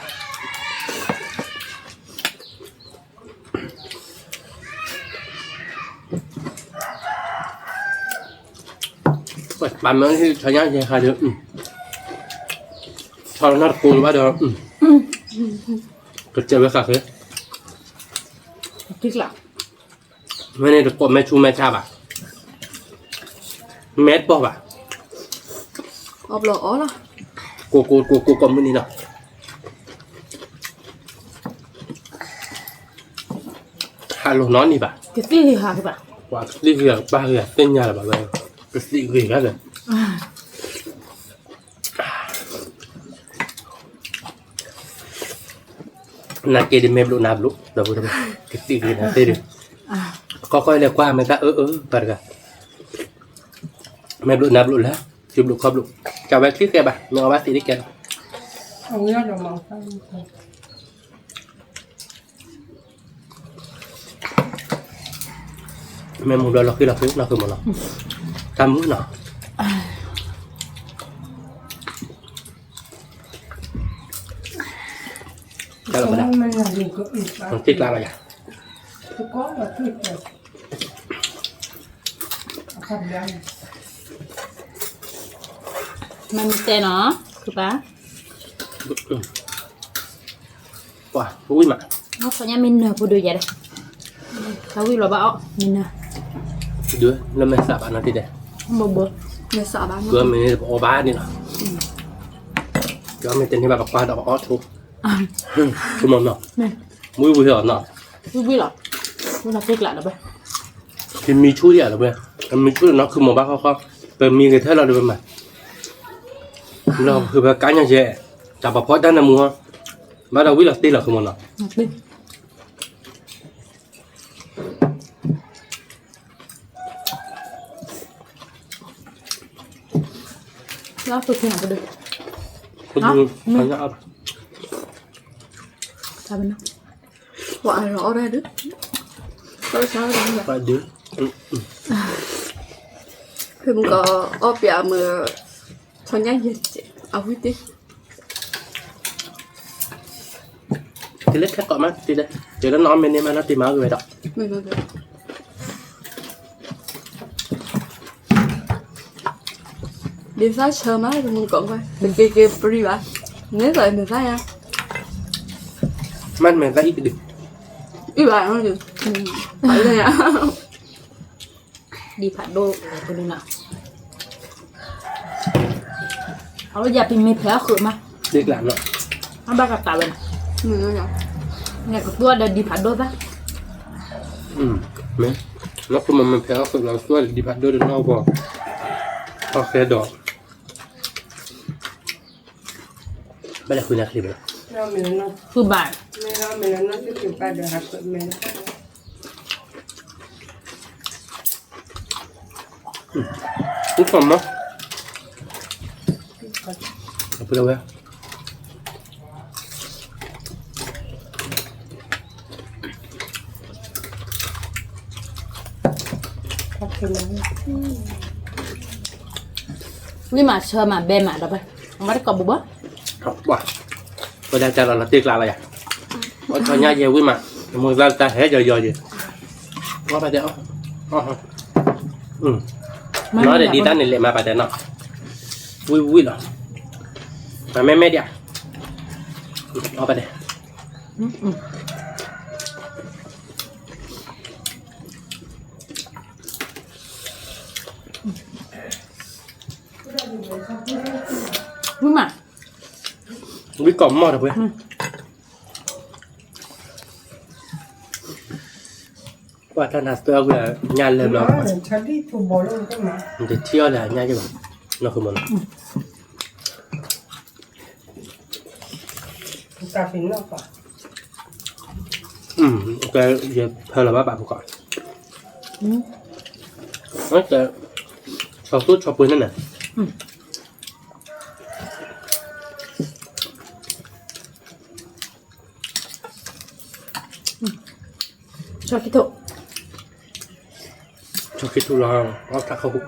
်မၢထီၣ်ညါယဲခါဒီး ထီၣ်နီတကိးဘၣ်ဒီး ကစၢၢ်ဝဲဃာ်ဃဲ မ့ၢ်န့ၣ်တကိးမဲာ်ဆူမဲာ်ဆါဘၣ် မဲာ်တပီၢ်ဘၣ် ကိးကိးကိးကိးကိးမုၢ်နံၤနီၤ ဟးလိာ်နီတနံၤဘၣ် ကသံၣ်ဂ့ၤဟးကဘၣ် ပှၤကသံၣ်ဂ့ၤကပၢ်ဂ့ၤသ့ၣ်ညါလၢၤဘၣ်ဝဲ ကသံၣ်ဂ့ၤဂၤလၢ နာ်က့ဒီးမဲာ်ဘျိးနါဘျိး ဒီပုၢ်ဝဲၢ် ကသံၣ်ဂ့ၤနၤသ့ၣ်ဒီး ခီခီလဲၤကွၢ်မဲာ်တၢ်အၢအၢပှၤတဂၤ မဲာ်ဘျိးနါဘျိးလၢ စုဘျိးခီဘျိး ကဝဲချံကဲဘၣ် မ့ၢ်အီဘၣ်သ့ၣ်တကဲလီၤ မ့ၢ်မူဘျီလီၤဃံလီၤဃံနီၢ်ဃုမီၤနီၤ တၢ်မုာ်နီၤ တၢ်လီၤဘၣ်ဒၣ် တ့ကျးဘၣ်ယၤ မ့ၢ်မ့ၢ်တဲနီၤ ခုပၢ် ပှၤ ဝံၣ်မး အီၣ်ဖီညါမ့ၢ်နၢၤဖိဒိၣ်ယၤဒီး တၢ်ဝံၣ်လီၤဘၣ်အီၣ် မ့ၢ်နၢၤ ဒုး လၢမဲာ်သးဘၣ်နီၤတံၢ်တဲ ဘိဘိ မဲာ်သးဘၣ်နီၤ ကမ့ၢ်န့ၣ်ပအီၣ်ဘၣ်န့ၣ်လီၤ ကမ့ၢ်တန့ၢ်ဘၣ်ပကွၢ်ဒီးပအီၣ်ဆိ ဆိမီၤနီၤ ဝံၣ်ဝံၣ်လီၤနီၤ ဝံၣ်ဝံၣ်လီၤ ဝံၣ်လီၤတ့ကျးဒီးဘၣ် ပမံဆူၣ်ဒံးဧါလၢၤဝဲ ပမံဆူၣ်လၢနီၢ်ခုမီၤဘၣ်ဃီဃီ ပမံဂ့ၤထဲလီၤဒီးပမၤ လီၤဃုာ်ပကါညါယဲ တၢ်ပာ်ဖီတၢ်နၢမူ ဘၣ်ဒီးဝံၣ်လီၤတ့လီၤခုမီၤနီၤ လၢပက့ၤနၤပဒုး ပဒုး ပှၤအါလီၤအီၣ်ဒၣ်ဒုး ပှၤဒုး ဖဲမုၢ်ကအီၣ်ပျးမုၢ် ထီၣ်ညါယဲ အဝံၣ်တ့ ကလၢခဲကိးမး တ့လၢ တ့လၢနီၢ်မ့ၢ်န့ၢ်မးနီၢ်တ့မၤဂ့ၤဝဲဒီး ဒ်သၣ်ဆၢမး တမုၢ်ကီးကွၢ် တက့ၤက့ၤပရံဘၣ် န့ၣ်သးန့ၣ်သၣ်ယါ မ့ၢ်မဲာ်သၣ်အံၤတဒု အံၤဘၣ် ဒံးဖးဒိၣ်ပဒုးနၤ အဝဲယၤပမ့ၢ်ဖဲးအီၣ်ဃုာ်မး ဒ်ကျးနီၤ အဘၣ်ကတၢ်ဝဲန့ၣ် နကသူအီၤဒီးဒံးဖးဒိၣ်သၣ် မ့ၢ် နီၢ်ခိမီၤမ့ၢ်ဖဲးအီၣ်ဃုာ်လီၤ သူအီၤဒီးဒံးဖးဒိၣ်ဒီးနီၢ်ကီၢ် အီၣ်ဃဲဒီး ဘၣ်လဲၤဃုနၤချံဘၣ် ဃုဘၣ် ဃုကီၢ်မး အပူၤလီၤဝဲ ဝံၣ်မးဆၢမးဘဲမးဒီး အဝဲတကိးဘူးဘၣ် ပှၤ ပဝဲဒၣ်တၢ်လီၤလီၤတ့ကျးလီၤယၤ အီၣ်ထီၣ်ညါယဲဝံၣ်မး မုၢ်သၣ်တၢ်ဟဲယီၤယီၤယဲ အီၣ်ပာ်တဲအီၣ် အီၣ် နီၢ်ဒီးဒ်တၢ်န့ၣ်လဲၤမၤပာ်တဲနီၤ ဝံၣ်ဝံၣ်လီၤ မၤမဲမဲဒံး အီၣ်ပာ်တဲ ဝံၣ်မး ဝံၣ်ကီၢ်မီၢ်တပှဲၤ ပှၤတၢ်နၤသၢဝဲညါလဲၤဘျီ နတထံၣ်အီၤလၢညါက့ၤဘၣ် နီၢ်ခိမီၤနီၤ ကဲ ယဖဲလီၤဘၣ်ဘၣ်ပကီး ကဲ ဆီၣ်သိၣ်ဆီၣ်ပှ့ၤန့ၣ်န့ၣ် ဆီၣ်ခံထူၣ် ဆီၣ်ခံထူၣ်လီၤ အီၣ်တၢ်ခီၣ်ဟူး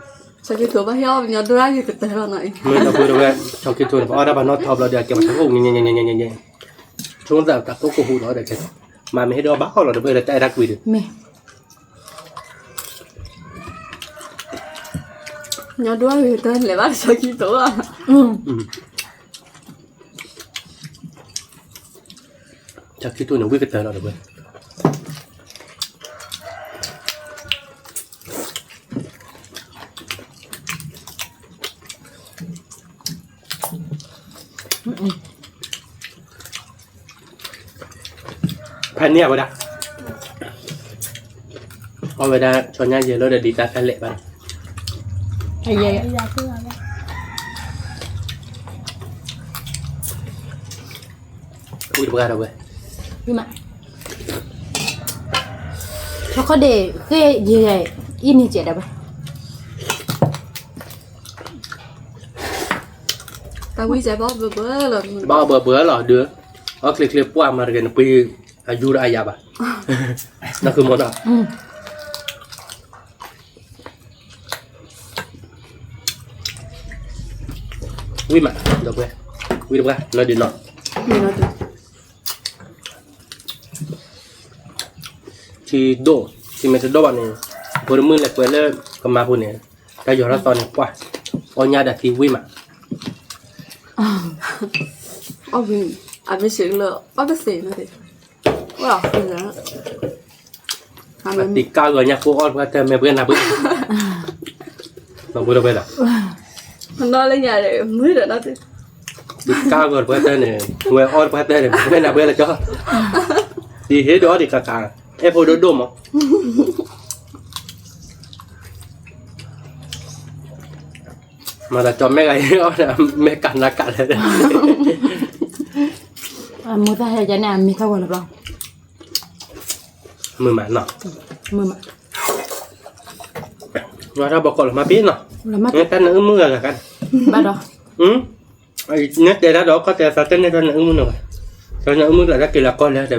ဆီခံထိးဘၣ်ဟ့ၣ်အီၣ်ပညီဒိၣ်တၢ်ဂ့ၤကတၢၢ်လီၤနီၤအံၤ, မ့ၢ်ဒီပုၢ်ဒီဝဲၢ် ဆီခံထိးန့ၣ် ပအီၣ်ဒၣ်ပှၤနီၢ်ထီဘျီဒီး အကဲပှၤထီၣ်အိၣ်ညါညါညါညါညါ, ဆိသးတၢ်ကိၢ်ကိၢ်ဟူးဒီး မၤမ့ၢ်ဟ့ၣ်ဒီးဘၣ်အီၣ်လီၤဒီပုၢ်ဒီဝဲၢ် တၢ်အဲၣ်တၢ်ကွံဒီး, မ့ၢ် ညီဒိၣ်တၢ်ဂ့ၤကတၢၢ်လဲၤဘၣ်ဆီခံထိးဘၣ်, ဆီခံထိးန့ၣ် ဝံၣ်ကတၢၢ်လီၤဒီပုၢ်ဝဲၢ် ဖဲန့ၣ်အဝဲဒၣ်, အီၣ်ဝဲဒၣ် ဆီညါယဲၢ်လၢဒီးဒ်တၢ်ဖဲလဲၣ်ဘၣ်ဒီး, ဝံၣ်တပှၢ်ဒီးဝဲ, ဆီခီဒ့ၣ်ဃ့ယဲၢ် အံၤန့ၣ်ကဲဒီးဝဲ တၢ်ဝံၣ်စဲးဘၣ်ဘၢဘၢလီၤ, ဘၣ်ဘၢဘၢလီၤဒီး, အီၣ်ချ့ချ့ပှၢ်မၤတဂ့ၤ နပှ့ၤအယူၤဒီးအယၤဘၣ်, နဃုမီၤနီၤ, ဝံၣ်မး ဒီပုၢ်ဝဲၢ်, ဝံၣ်တပှၢ် နီၢ်ဒုးနီၢ် ထံဒိၣ်, ထံမ့ၢ်တဒိၣ်ဘၣ်န့ၣ်, ဖိတမုၣ်လဲၤကွဲးလၢကမၤပူၤန့ၣ်, တၢ်ယီၤထီၣ်သီန့ၣ် ပှၢ်, အီၣ်ညါဒၣ်ထံဝံၣ်မး, အီၣ်ဝံၣ်, အမ့ၢ်စံးလၢအီၣ်တသ့နီၤ, တံၤကါဂီၤညါဃိအီၣ်တပှၢ်တၢၢ် မ့ၢ်ပှဲၤနၤပှဲၤ, နီၢ်ပှဲၤဒီးပှဲၤဒီး, နီၢ်လၢညါမုာ်ဒီးနီၢ်, တံၤကါဂီၤတပှၢ်တၢၢ်န့ၣ်, ဝဲအီၣ်တပှၢ်တၢၢ်န့ၣ် ပှဲၤနၤပှဲၤလၢကၠီ, တံၤဟ့ၣ်ဒီးအီၣ်တံၤကါကါ, အဲၣ်ဖိဒိၣ်ဒိၣ်မး မၤသးကၠီမဲာ်ဂၤအံၤ အီၣ်မဲာ်ကးနးကးလဲၣ်, အမိၢ်သၣ်ဟဲကန့ၣ် အမ့ၢ်ထီၣ်ဝဲလၢၤဘျီ, မုာ်မးနီၤ, မုာ်မး, နတၢ်ဘီကီးလီၤမၢ်ပ့ၤနီၤ, တၢ်နအုၣ်မုၢ်ဂၤဂၤကါ, ဘၣ်ဒီး, နဲတဲတၢ်ဒီးကီၢ်တဲသးတန့ၢ်တၢ်နအုၣ်မုၢ်နီၤ, တၢ်နအုၣ်မုၢ်တဂၤတၢ်က့ၤလၢကီၢ်လဲၣ်တဲဝဲ,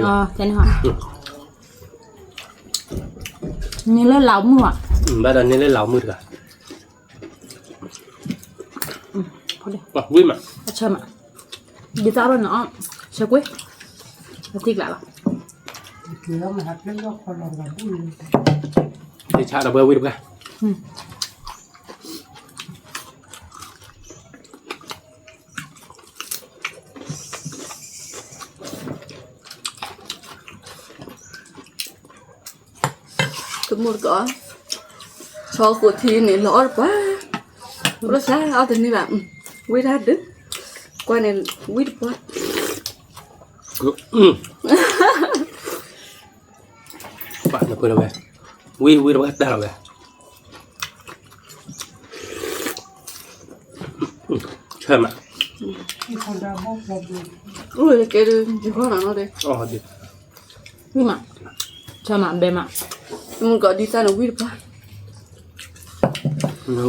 န့ၢ်လၢလၢမုၢ်, ဘၣ်ဒီးန့ၢ်လၢလၢမုၢ်တဂၤ ဝံၣ်မး, အဆၢမး, ဒ်တၢ်အီၣ်န့ၣ်အီၣ်, ဆၢကွံာ်, အသံကျးလီၤ, တဆါဒီးဝဲဝံၣ်တပှၢ် တမူတကိး, ဆီဃိးထံန့ၣ်လီၤအီၣ်တပှၢ်, ဘျီဆါအီၣ်တန့ၢ်ဘၣ်, ဝံၣ်တၢ်ဒုး, ကွၢ်န့ၣ် ဝံၣ်တပှၢ်, ပှၤနပၢၢ်လီၤဝဲ, ဝံၣ်ဝံၣ်တပှၢ်တၢ်လီၤဝဲ, ဆၢမး, အိၣ်ကဲဒုးယဃီနီၤနီၤဒုး, ဝံၣ်မး, ဆၢမးဘဲမး, မုၢ်ကီးဒ်သၣ်န့ၣ်ဝံၣ်တပှၢ်,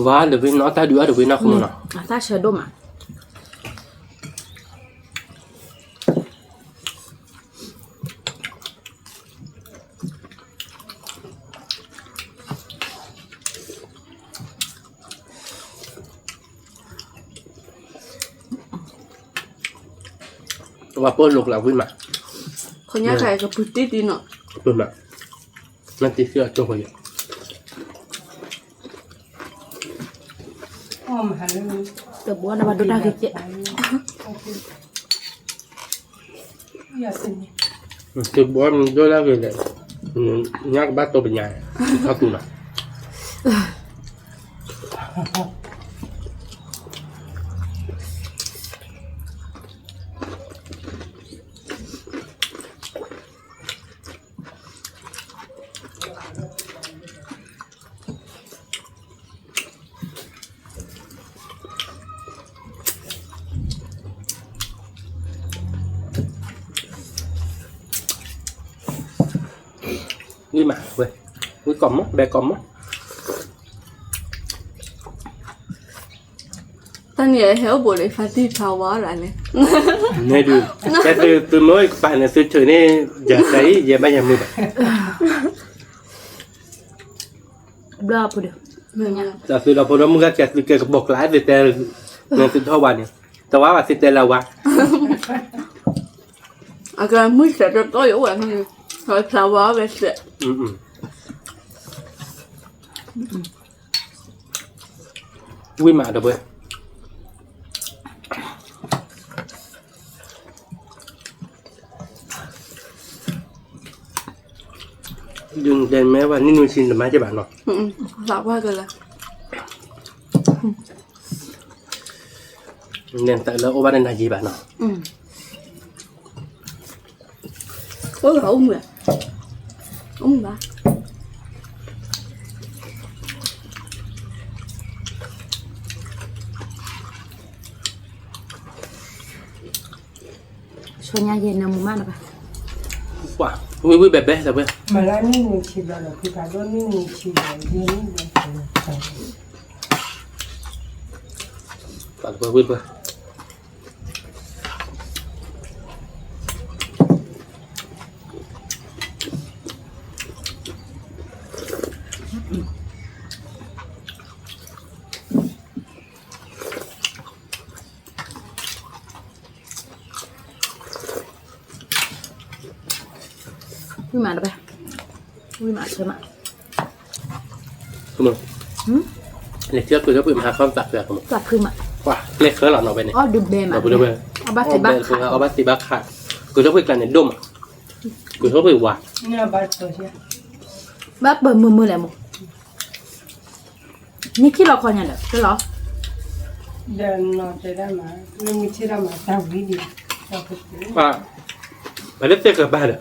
ဝါတဝံၣ်နီၤ တၢ်ဒုးအါတဝံၣ်နီၤ ဃိမနီၤ, အသၣ်ဆၢဒိၣ်မး ဝဲပၢ်လိာ်ကျးဝံၣ်မး, ခီညါခါကပုၢ်တံၢ်တံၢ်နီၤ, ပၢ်မး, နတံၤသ့ၣ်အကၠိၣ်ဃီယဲၢ်, တဘီနဘၣ်ဒိတၢ်ဂ့ၤကဲ, တဘီမ့ၢ်ဒိတၢ်ဂ့ၤလဲၣ်, ညါကဘၣ်တိပညါ, ထီၣ်တူၢ်နီၤ ဝံၣ်မးဝဲ, ဝံၣ်ကီးမး ဘဲကီးမး, တၢ်န့ၣ်ဟဲအိၣ်ဘူးဒီး ဖါတံၢ်ဖးဝါလၢလဲၣ်, န့ၣ်ဒုး, ကဲသုသုမ့ၢ်အိၣ်ကပၤန့ၣ် သုထုးန့ၢ် ယၤတၢ်အံၤ ယဲဘၣ်ယၤမုာ်ဘၣ်, ဘျီအပူၤဒီး တၢ်သုးဒီးဖိဒိၣ်မုၣ်ဂၤကဲသုးကဲကပိာ်ကျးသုတဲ, နသုထီၣ်ဝါန့ၣ်, တဝါဘၣ်သုတဲလၢဝါ, အကမုၢ်စဲးတတီယအိၣ်ဝဲ, ဖျါဝါဝဲစဲး, ဝံၣ်မးဒီပုၢ်ဝဲၢ် ဒုးတဲမ့ၢ်ဝဲနံၣ်နွံဆံတမၤက့ၤဘၣ်နီၤ, သးပှၢ်ကလၢာ်, နဲတၢ်လၢအိၣ်ဘၣ်တနၤယံၤဘၣ်နီၤ, အိၣ်ဘၣ်အိၣ်မုာ်, အိၣ်မုာ်ဘၣ်. ဆီညါယဲၢ်နၢမူမးလၢၤဘၣ်, ဝံၣ်ဝံၣ်ဘဲဘဲလၢၤဘၣ်, မၤလၢနံၣ်နွံဆံဘျီဒီး ဖုဖးဒိၣ်နံၣ်နွံဆံဘျီ, ယဲၢ်နံၣ်ဘျီ, ပှၤတပှဲဝံၣ်တပှဲ ဝံၣ်မးတပၢ်, ဝံၣ်မးဆၢမး, လဲၤထံၣ်ကီၢ်ကၢၢ်ပှ့ၤမး ဟါခီသးဖုး, သးဖုးမး, ပှၤကျဲဃၢလီၤနီၤဝဲန့ၣ်, အီၣ်ဒုးဘဲမး, အီၣ်ဘၣ်သ့ၣ်ဘၣ်ခး, အီၣ်ဘၣ်သ့ၣ်ဘၣ်ခး, ကၢၢ်ပှ့ၤကျါန့ၣ်ဒိၣ်မး, ကၢၢ်ပှ့ၤဝါ, ဘၣ်ပၢၢ်မုာ်မုာ်လဲၣ်မိၢ် မ့ၢ်ထံၣ်လီၤခီညါဒီး ကလီၤ, ဒီးနီၢ်တဲဒၣ်မး မ့ၢ်ထံၣ်ဒၣ်မးတၢ်ဝံၤဒံး, ပှၤလၢသ့ၣ်ကဘၣ်ဒီး,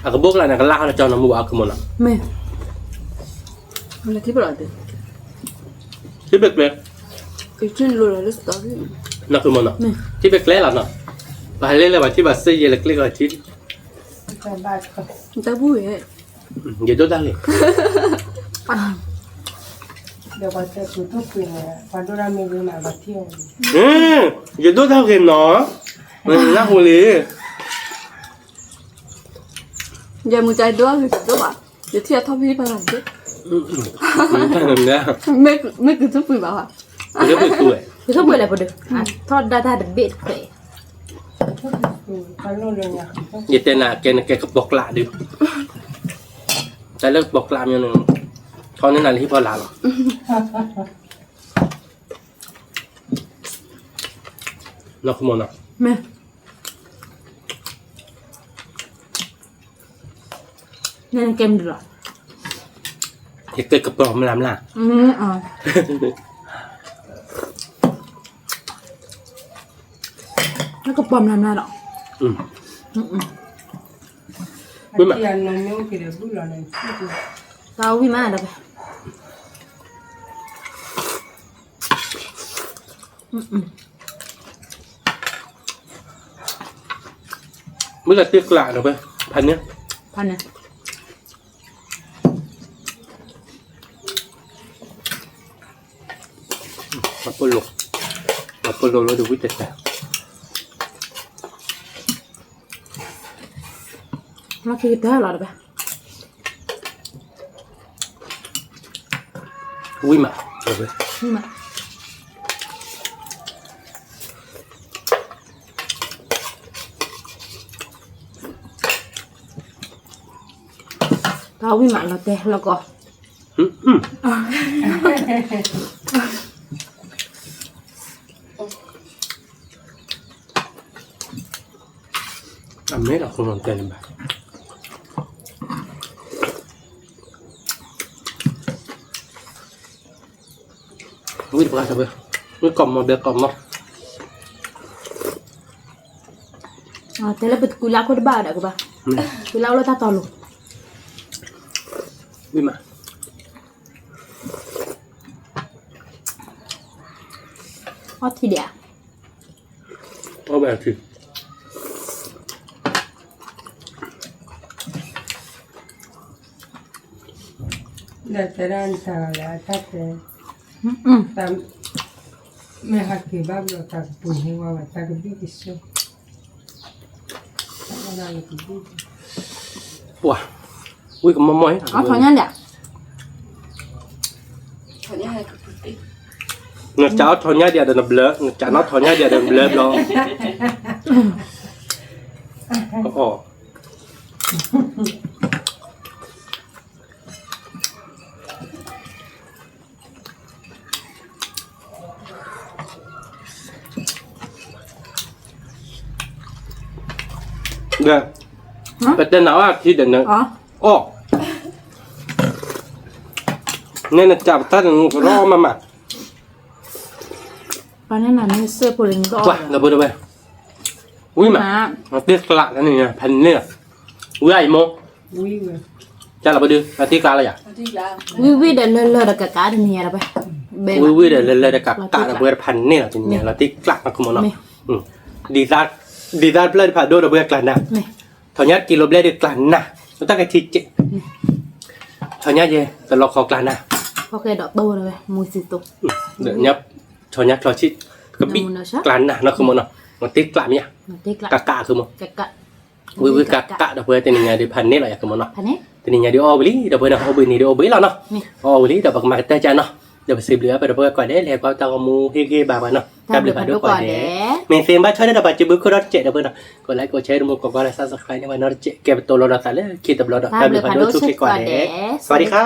အကဘိၣ်ကျါန့ၣ် ကလၢ်ဟီၣ်လၢကၠီနီၤမုၢ်ဘၣ်အီၣ်ကမီၤနီၤ, မ့ၢ်, ထံၣ်ဘၣ်ကျဲ, နီၤကမီၤနီၤ, ထံၣ်ဘၣ်ကျဲလီၤနီၤ, ပှၤဟဲလၢလၢပှၤထံၣ်ဘၣ်စ့ယဲၢ်လၢကျဲကီၢ်ထံၣ် တၢ်ဘူၣ်ဂ့ၤ, ယဒိၣ်တၢ်ဂ့ၤ, ယဒိၣ်တၢ်ဂ့ၤနီၤ, နၢ်ဟူလံ, ယမုၢ်တၢ်ဒိၣ်ဂ့ၤတဒိၣ်ဘၣ်, ယထံၣ်အထီၣ်ဖံးဖးလၢ်တဘ့ၣ်, မ့ၢ်ကုၤထူၣ်ပှ့ၤဘၣ်, ကုၤထူၣ်ပှ့ၤလဲၣ်ပဒုး, ထီၣ်ဒၣ်တၢ်တဘ့ၣ်တဖျၢၣ် ယတဲနၤကဲနကဲကပိာ်ကျးဒုး, တၢ်လၢကပိာ်ကျးမ့ၢ်န့ၣ်, ထီၣ်န့ၢ်နၤလၢဟံၣ်ဖီလာ်လီၤ, နီၢ်ကမီၤနီၤ, မ့ၢ် နကဲမုာ်လီၤ, ယကဲကပီၤမျးမျး, နကပီၤမျးမျးလီၤ, ဝံၣ်မး, တၢ်ဝံၣ်မးဒီး, မ့ၢ်ကတ့ကျးဒီးဝဲ, ဖးန့ၣ်, ဖးန့ၣ်, ပှၤပလိာ်, ပှၤပလိာ်လၢတဝံၣ်တတဲာ်, လီၢ်ခံကတၢၢ်လီၤတဘၣ်, ဝံၣ်မး, ဝံၣ်မး, တၢ်ဝံၣ်မးလီၤတဲလီၤကီး, အမ့ၢ်လီၤခိၣ်လီၤတဲန့ၣ်ဘၣ်, ဝံၣ်တပှၢ်တပှၢ်, ဝံၣ်ကီၢ်မီၤဘဲကီၢ်မီၤ, တဲလၢပတကူလၢခိၣ်တဘၣ်ဒီးကဘၣ်, ကူလၢအိၣ်လၢတၢ်တီလိၤ, ဝံၣ်မး, အီထံဒံးဧါ, အီဘၣ်ထံ ဒီးတဲဒၣ်တၢ်လၢအတၢ်တဲ, မ့ၢ်ဟးက့ၤဘၣ်ဘျီတၢ်ကပူၤန့ၢ်ဝဲဘၣ်တၢ်ကဘံၣ်ကဆၢ, ပှၤ, ဝံၣ်ကမီၤမီၤ, အီထီၣ်ညါဒံးဧါ နစးအီၣ်ထီၣ်ညၣ်ဒံးဒီးနဘျၢ, နစးနီၣ်ထီၣ်ညၣ်ဒံးဒီးနဘျၢဘျီ. အီၣ် ဒီး ပတဲနၤအီၣ်အခံဒီးန အီၣ် န့ၣ်နစးပတၢ်တနူကရီမးမး ပှၤန့ၣ်နၤန့ၣ်စဲးဖိလၢနကအီၣ် ဒီပုၢ်ဒီဝဲၢ် ဝံၤမး တ့ကျးတန့ၣ် ဖးန့ၢ်လီၤ ဝံၤအံၤမိၢ် ကလီၤပဒု လီၤတ့ကျးလီၤယၤ ဝံၤဝံၤဒီးလၢလၢဒီးကးကးတနံၤညါဒီးပှၤ ဝံၤဝံၤဒီးလၢလၢဒီးကးကးဒီးပှၤတဖးန့ၢ်လီၤတနံၤညါ လီၤတ့ကျးမးကမီၤနီၤ ဒ်သးတဖျၢၣ်တဖးဒိၣ်ဒီးပှၤကျးနၤ ထီၣ်ညါတက့ၤလိာ်ဘျဲၣ်ဒီးကျးနၤ တၢ်ကထံၣ်ကဲး ထီၣ်ညါယဲ တလီၤခီကျးနၤ ထီၣ်ညါချီဆံး ကဘံၣ်ကျးနၤနီၤကမီၤနီၤ လီၤတ့ကျးမ့ၢ်ဧါ ကးကးကမီၤ ဝံၤဝံၤကးကးဒီးပှၤတနံၤညါဒုးဖးန့ၢ်လီၤယၤကမီၤနီၤ တနံၤညါဒုးအီၣ်ဝံၤလံဒီးပှၤနီၤ အိၣ်ဘှံးနံၤဒုးအိၣ်ဘှံးလီၤနီၤ အီၣ်ဝံၤလံဒီးပကမၤကတၢၢ်ကၢ်နီၤ ဒီးပစံးဘျုးအါဖဲဒီးပှၤကိးဂၤဒဲး လဲၤကွၢ်တၢ်ဂီၤမူဟ့ၣ်ဂံၢ်ဘါပှၤနီၤ တၢ်ဘျုးဖးဒိၣ်ကိးဂၤဒဲး မ့ၢ်သ့ဘၣ်ဆၣ်န့ၣ်ဒီး ပှၤစံးဘျုးခိၣ်ဒီတစဲးဒီးပှၤနီၤ ကိးlikeကိးshareတမူကိးကွၢ်လၢ subscribe န့ၢ်ပှၤနီတစဲး ကဲပတိၤလီၤဒီးသးလၢခံတဘျီဒီး တၢ်ဘျုးဖးဒိၣ်ဆိၣ်ဂ့ၤကိးဂၤဒဲး စဝၤဒံခါ